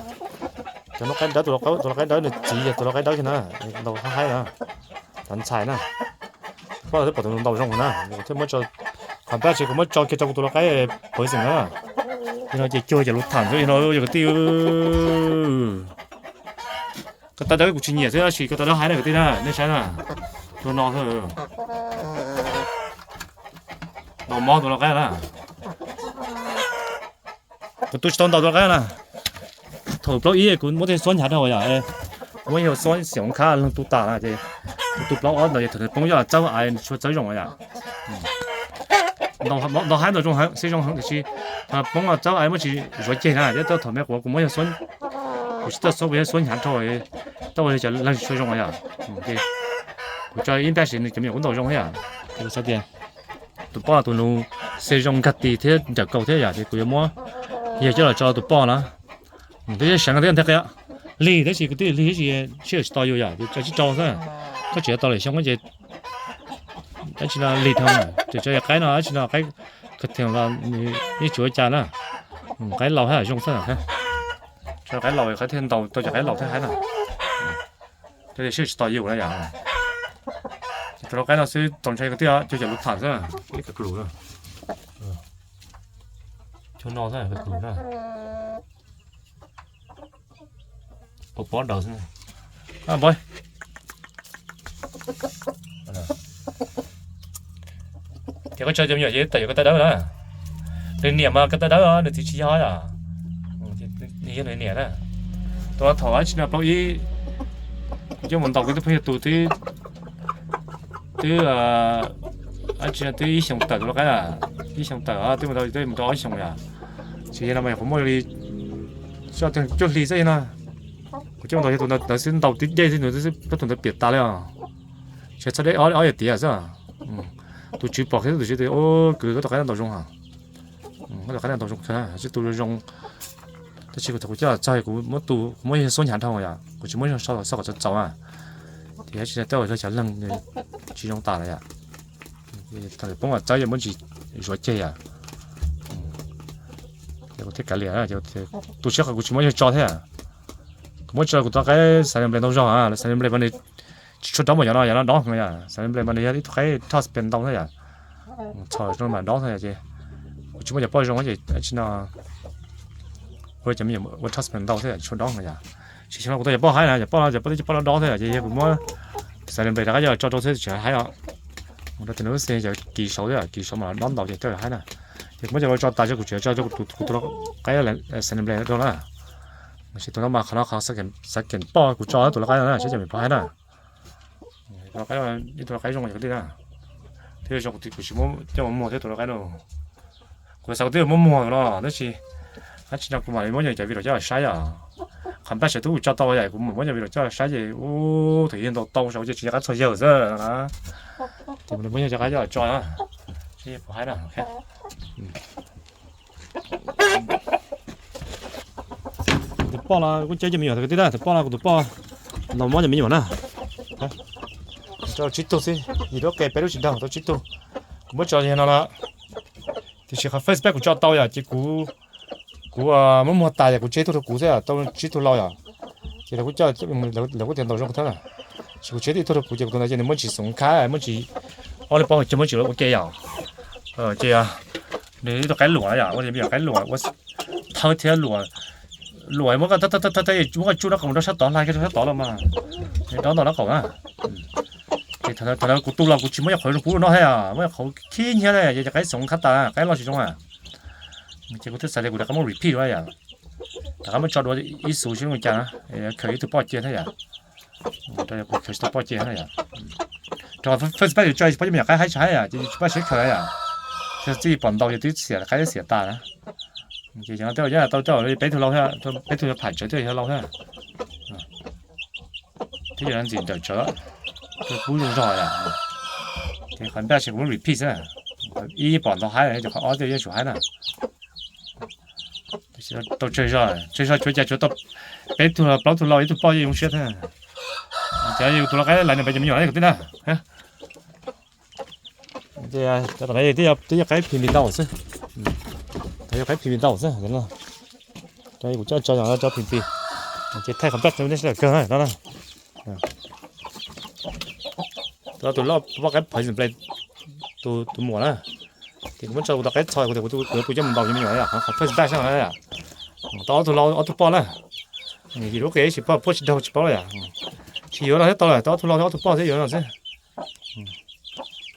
Cov lau qaib dawb, tus lau qaib dawb nws txiv yog tus lau qaib dawb kiag na, ntau haib haib na, cov ntxhais na. Poj no twb pom tus nus ntaus zoo na, kuv thiaj muab tso, qhov tab sis kuv muab tso kiag rau kuv tus lau qaib pawv xeem na. Yog no ces cuag cov lus tham xwb, yog no yog kwv tij. Ko taw dawb kuv tsis nyiam xwb, tab sis ko taw dawb haib na kwv tij na, nej saib na. Tus no xwb, ntaus mob tus lau qaib na. Kuv tu tsis tau ntaus tus lau qaib na. Thaum plaub ib kuv muab tej xuab hnyav dhau yom, kuv muab yog xuab xim khoov khab leeg tu tas na ces kuv tu plaub ob ntawd ces thaum poob yog txawb ais tshua txawb zoo yom. Ntaus haib ntaus zoo heev, xib zoo heev tiam sis poob txawb ais muab tsis zuav ceg na, thiab thaum me kuv kuv muab yog xuab, kuv tsis tau xuab, kuv yog xuab hnyav dhau, tau ua li cov leeg tshua zoo yom. Kuv tso ib npaj siv nws cov me nyuam kuj ntaus zoo thiab yom. Kuv xav tias tus poj tus nus xe zoo nkag tis thiab nrawm kaus thiab yom, ces kuv yuav muab, yog coj los tso tus poj na. Twb seev tias nthe qia lig tab sis kwv tij, lig tab sis sij hawm tsis tos yus yom, ces tso tsib rau xwb. Koj tseem yuav tau lwm xyoo ces tab sis no lig dhau, tseem tso yog qaib no tab sis no qaib khav theem los yeej tsis ua cas na. Qaib laus thiab zoo xwb. Tso qaib laus qaib thiaj ntaus tau cov qaib laus thiab haib na. Sij hawm tsis tos yus na yom. Tus lau qaib no xwb tau ntshai kwv tij, cuag cov lus tham xwb, ib ka klus. Tus no xwb, tus na. Pov pov daws xwb. Npawg, ces koj tso cov me nyuam ces tawm yuav ko taw dawb na. Nws niam mas ko taw dawb, nws txiv tsis yog yom. Nws yog nws niam na. Tus no thaum dab tsi no plaub ib, kuv coj mus ntaus kuv tus phooj ywg tus twb, twb, dab tsi no twb ib xyoos tawm tus lau qaib, ib xyoos tawm twb mus rau, twb mus rau ob xyoos yom. Tsis yog no mas yog kuv muaj li cuaj hli xwb no. Kuv coj mus ntaus yog tus ntawd xwb, ntaus tib dej xwb nws twb plaub tug ntawd piam tas li os. Tsis txhob deb, ob yam tiav xwb. Tus tswv pom kiag tus tswv tias, ub, kwv, koj tus qaib no ntaus zoo heev. Koj tus qaib no ntaus zoo kawg, tus zoo zoo. Tab sis kuv thaum kuv coj txog kuv muab tu, kuv muab yawg xub hnyav dhau yom, kuv tsis muab yawg so kom txaus txaus na. Ces tsis tau, tej zaum yog cov leeg tsis zoo tas lawm yom. Thaum poob txawb yog muab ntsis zuav ceg yom. Ces kuv thiaj kav liam, tus siab qhov kuv tsis muab yawg tso thiab. Kuv muab tso kuv tus qaib Sauvignon Blanc ntau zog, Sauvignon Blanc mas nws tsis tshua dob npaum cov no, cov no dob heev yom. Sauvignon Blanc mas nws yog ib tug qaib Top Spin ntau thiab yom. Txhom zoo mas dob thiab yom, ces kuv tsis muaj cov poj zoo ces tsis no, ua cov me nyuam ua Top Spin ntau thiab yom, tsis tshua dob heev yom. Tsis xyov no kuv tau cov poj haib na, cov poj no cov poj twb cov poj dob dob thiab yom, ces yog kuv muab Sauvignon Blanc rov qab coj tso rau thiab tsis haib os. Mus rau tim no xwb yog kis saud thiab, kis saud mas dob ntau ces twb haib na. Ces kuv muab cov no tso tas, kuv tseem tso rau kuv tus qaib Sauvignon Blanc rau na. Tab sis tus no mas qhov no qhov xav keem poj kuv tso tus lau qaib no na, saib cov me poj haib na. Tus lau qaib, ib tug lau qaib zoo yom kwv tij na. Thiab zoo kuv tsis muab coj mus muag thiab tus lau qaib no. Kuv xav kuv twb yuav muab muag no tab sis, dab tsi no kuv mam li muab cov video coj los saib yom. Qhov npaj sawv tub kuv tso tau yom, kuv mam muab cov video coj los saib ces ub, thaum yawg ntaus tau saum ces tsis nco qab txog yawg xwb na. Ces mam li muab yawg cov qaib coj los tso na. Saib puas haib na. Tus poj no kuj coj cov me nyuam kwv tij na, tus poj no kuv tus poj los muab cov me nyuam na. Tau tsib tug xwb, yim lub qe peb lub tsis daug, tau tsib tug. Kuv muab tso li no lawm. Tiam sis qhov first batch kuv tso tau yom, ces kuv, kuv muab muag tas yom, kuv tseg ib tug rau kuv xwb, tau tsib tug lau yom. Ces lawv kuj coj, lawv kuj tias ntaus zoo thiab na. Ces kuv tseg ib tug rau kuv ces kuv tus ntawd ces nws muaj ntsis xoom khab, muaj ntsis ob lub pob hauv cag, muaj ntsis ua ke yom. Ces nws ib tug qaib luam yom, ua li me nyuam qaib luam ua thawb thiab luam, luam muab koj, muab koj tsuj nraub qaum rau sab tod, hlais kiag rau sab tod los mas nws dob ntau nraub qaum na. Ces thaum ntawd kuv tu los kuv tsis muab cov qhauv zoo puv rau no thiab, muab cov qhauv khib hnyiab na, ces cov qaib xoom khab tas, qaib loj tsis zoo a. Ces kuv thiaj xav tias kuv rov qab muab repeat dua yom, rov qab muab tso dua ib xu seb zoo li cas na, khaws ib tug poj cia thiab yom. Rau kuv khaws tsis tau poj cia thiab yom. Rau first batch tso tsis paub cov me nyuam qaib haib tsis haib yom, ces tsis paub seb khaws yom. Txij pom ntaus ces twb xiam, qaib twb xiam tas na. Ces cov no tej zaum tau tej zaum li peb tug lau thiab, peb tug yog pham tsawv, tej zaum yog lau thiab. Twb yog ntxim nrawm tsawv, kub zoo zog yom. Ces qhov npaj ces kuv muab repeat xwb, ib pom ntaus haib, ces qhov ob tej yeej tsum haib na. Tau tsawg zog, tsawg zog cuav cas cuav tau peb tug plaub tug lau ib tug poj yeej zoo siab thiab. Ces yus tus lau qaib lawv nws peb cov me nyuam kwv tij na. Cov tom no twb yog qaib phim pis ntau xwb. Yog qaib phim pis ntau xwb. Kuv coj tso cov phim pis, ces thaij qhov npaj rau nej sawv daws kawg no na. Tus loj poj qaib phawv tus, tus muam na. Ces kuv muab tso kuv tus qaib txho, kuv tias kuv yuav tus coj mus ntaus cov me nyuam yom, qhov first batch no yom. Tau ob tug lau ob tug poj na. Yim lub qe tsis poj, poj tsis daug tsis paub yom. Tsis yuav no thiab tau lawm, tau ob tug lau ob tug poj thiab yuav no xwb.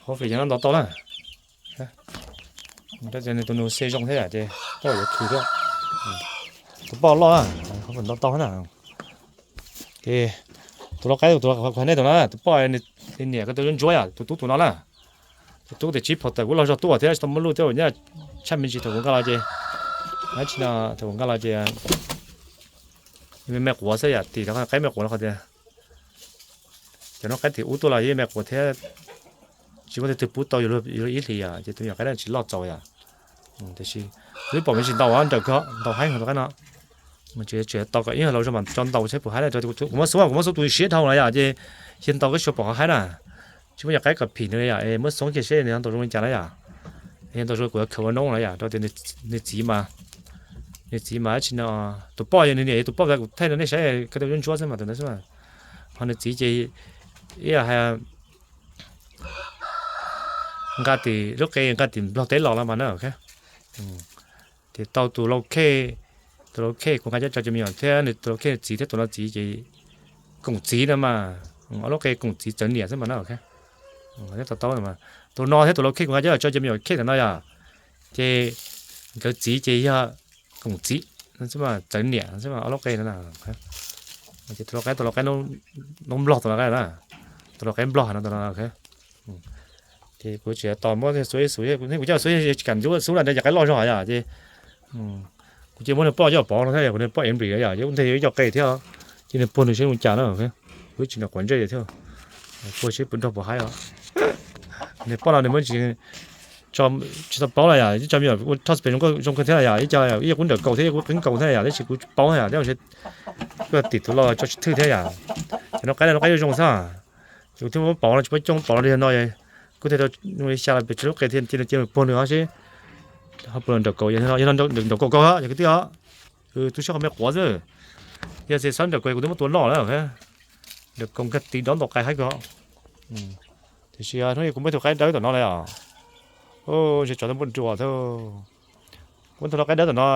Hopefully cov no ntaus tau na. Tus nus xe zoo thiab yom, ces tej zaum yuav khwv thiab. Tus poj loj na, hopefully ntaus tau thiab na. Ces tus lau qaib, tus lau qaib nej tus no, tus poj, niam ko tus ntsuab yom, tus tub tus no na. Tus tub tias tsib phaum tawm kuv los zog tuaj thiab tsis tau muaj luj thiab, nyob tshaj me ntsis thaum kuv nkag los ces, thaum kuv nkag los ces me me quav xwb yom, tim qaib me quav no qhov tias cov no qaib tim ub tuaj los yeej me quav thiab, tsis muaj leej twg pub tau yus luag ib hlis yom, ces tus me nyuam qaib no tsis loj txaus yom. Tiam sis twb pom me ntsis ntaus nrawm kawg, ntaus haib heev tus qaib no. Tseem tau kom ib hlis lau zog mas tso ntaus saib puas haib na, kuv muab xub, kuv muab xub tus siab dhau na yom, ces yog ntaus koj tsuas pom qhov haib na. Tsis muaj yog qaib kom phim nws yom, muab xoob kiag seb nws ntaus zoo li cas na yom. Yog ntaus zoo kuv yuav khaws ua noob na yom, rau tias nws txiv mas, nws txiv mas dab tsi no, tus poj yog nws niam, tus poj kuv thaij rau nej saib ko taw ntsuab ntsuab xwb mas tus ntawd xwb. Ho nws txiv ces ib yam hais nqa tim lub qe nqa tim Nplog teb los los mas na. Ces tau tus lau khej, tus lau khej kuv nqa coj tso cov me nyuam thiab nws tus lau khej txiv thiab tus no txiv ces koom txiv no mas, ob lub qe koom txiv txawv niam xwb mas na. Tus no thiab tus lau khej kuv nqa coj tso cov me nyuam khej tam no yom, ces nkawd txiv ces yog koom txiv xwb mas txawv niam xwb mas ob lub qe no. Ces tus lau qe, tus lau qe nplog tus no, tus lau qe nplog no. Ces kuv tsis tos muab xub ib xub, kuv coj xub tsis kam xub lawm ntawd cov qaib loj zog yom, ces kuv cia muab nws poj coj pauv no thiab, kuv nws poj ev nplis yom, ces ua ntej yuav ib co qe thiab, ces nws puag nws seb zoo cas na. Kuv ib tsis nws quav ntsej thiab, puag seb puas nrog puas haib os. Nws poj no nws muab tsis, tsis tau paub na yom, ib co me nyuam ua thoj pes zoo kawg thiab yom, ib co ib qub nrawm kaus thiab ib qub qeeb kaus thiab yom, tab sis kuv tsis paub yom, thiab kuj tim tus loj tso tsis thwj thiab yom. Ces no qaib no qaib zoo zoo xwb, ces kuv thiaj muab pauv no tsis muab coj pauv no li no, kuv thiaj tau li xya los pes tsawg lub qe thiab cia nws puag nws seb ho puas los nrawm kaus, yog no nrawm kaus kawg yog kwv tij os. Tus sab qhov me quav xwb, yog txiv xab nrawm kaus kuv twb muab tua loj lawm. Nrawm kaus nkag tiv dob ntaus qais haib kawg. Tiam sis hnub no kuv muaj tus qaib dawb tom no lawm os. Ntshe tsov tau muab dua thiab. Kuv muaj tus qaib dawb tom no,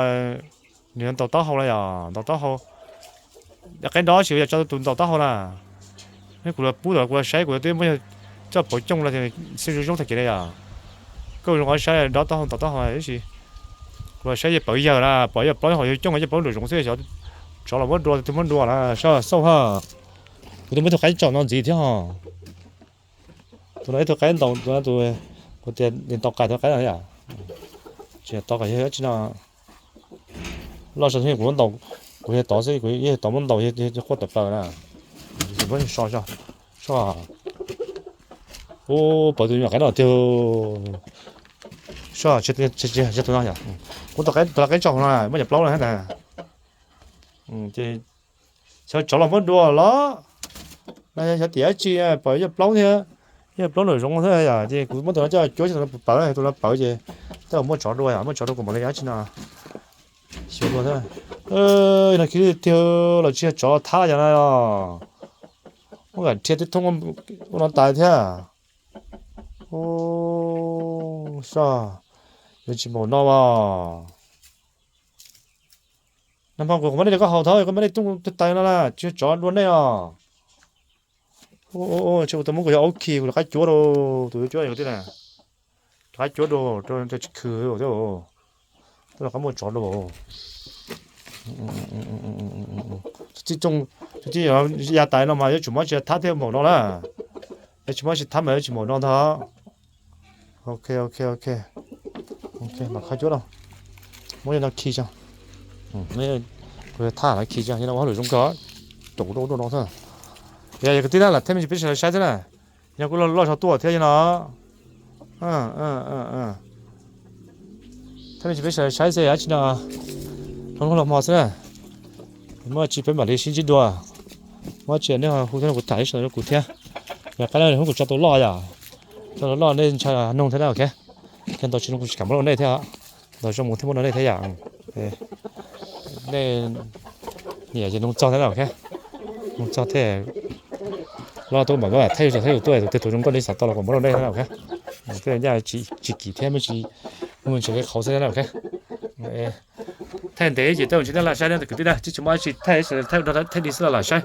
nws ntaus taub hau na yom, ntaus taub hau. Qaib dob tsis yog tso tus ntaus taub hau na. Kuv los pub tom kuv los saib kuv twb muab coj pauv coj los xwb zoo zoo tag kev na yom. Koj zoo qhov saib dob taub hau ntaus taub hau tab sis kuv los saib yawg pawv yawg na, pom yawg plaub hau yawg coj yawg plaub nraum zoov xwb, tsov los muab dua, tus muab dua na, sab xauj ha. Kuv twb muab tus qaib tsom no ntxiv thiab ho. Tus no ib tug qaib ntaus, tus no tus, kuv tias ntaus qais tus qaib no yom. Tsis tau qais yog tsis no. Loj zog kuv muab ntaus, kuv yog tod xwb, kuv yog tod muab ntaus yog quaj tawm plaws na. Muab so, so. Ub, pom tus me nyuam qaib no tiag. So, tus no yom. Kuv tus qaib, tus qaib tsom no muab cov plaub no thiab ntag. Ces xyov tsov los muab dua los, xyov tias dab tsi, pom yawg plaub thiab, yawg plaub nraum zoov thiab yom, ces kuv muab tus no coj cuab, tus no pawv, tus no pawv ces tej zaum muaj tsov dua yom, muaj tsov dua kuv mam li dab tsi no. Xyov dua thiab. No khiav tiag, los tsis yog tsov thab los yog no. Muab kam rhia tib thoob ua no tas thiab. Ub, soj, yuav tsis npaum no as. Nag hmo kuv qhov muab nej rau koj haus thov koj muab nej tub tais no na, tsis yog tsov dua nej os. Ntshe kuv tau muab kuv cov aub khi kuv rov qab cuab rau, tus cuab yog tij na, rov qab cuab rau, rau tsis khw thiab, rov qab muaj tsov dua. Tus tij, tus tij ya tais no mas yuav tsum muab tsis thab thiaj npaum no na, yuav tsis muab tsis thab mas yuav tsis npaum no ntag. Ok, ok, ok. Mam qhov cuab rau, muab no khi tso. Kuv thab no khi tso, yog no ua hauj lwm zoo kawg, caum rau rau no xwb. Yog kwv tij na, lam thaij me ntsis peb sawv daws saib xwb na. Yog kuv loj zog tuaj thiab yog no. Thaij me ntsis peb sawv daws saib xwb, yam tsi no, hloov hlo hmo xwb na. Muaj tsi peb mam li sib ntsib dua. Muaj tsi nej hu thiab kuv tham ib sawv daws rau kuv thiab. Yog qab no hnub kuv tso tau loj yom, tso tau loj nej ntshai noog thiab na, ok. Thiab ntau tsis zoo kuv tsis kam muab rau nej thiab, ntau zoo mus thiab muab rau nej thiab yom. Nej niam ces noog txog thiab na, ok. Noog txog thiab, loj tuaj mam muab thaij, thaij yus tuaj, tus twg tus zoo nkauj nej xav tau los kuv muab rau nej thiab na, ok. Twb ncaj tsis kim thiab, me ntsis, me ntsis li qhauv xwb na, ok. Thaij ntev ces tej zaum ntshe nej lam saib na kwv tij na, tsis tsis muaj dab tsi, thaij thaij thaij li xwb los lam saib.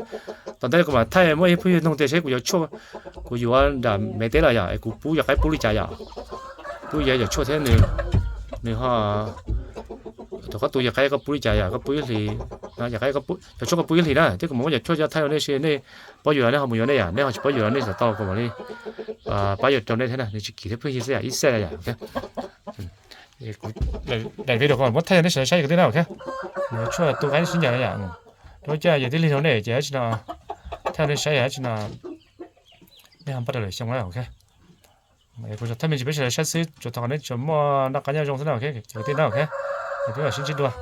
Tom ntej kuv mam thaij muab ib phooj ywg noog tias seb kuv yuav tshuaj, kuv yuav nram Mev teb los yom, es kuv pub yog qaib pub li cas yom. Pub yog yog tshuaj thiab nws, nws ho, thaum koj tu yog qaib koj pub li cas yom, koj pub ib hlis, yog tshuaj koj pub ib hlis na, thiab kuv mam muab yog tshuaj coj thaij rau nej seb nej paub yuav los nej ho mus yuav nej yom, nej ho tsis paub yuav los nej xav tau kuv mam li pab yuav rau nej thiab na, nws tsis kim thiab phooj ywg xwb yom, ib xej yom. Daim video ko muab thaij nej sawv daws saib kwv tij na, ok. Tshuaj tu qaib sib ncaws na yom. Rau caj yog tib li rau nej ces dab tsi no, thaij nej saib yom, dab tsi no nej ho npaj rau lwm xyoo na, ok. Kuv tsuas thaij me ntsis peb sawv daws saib xwb, tsuas thov kom nej tsuas muaj noj qab nyob zoo xwb na, ok, kwv tij na, ok. Peb mam sib ntsib dua.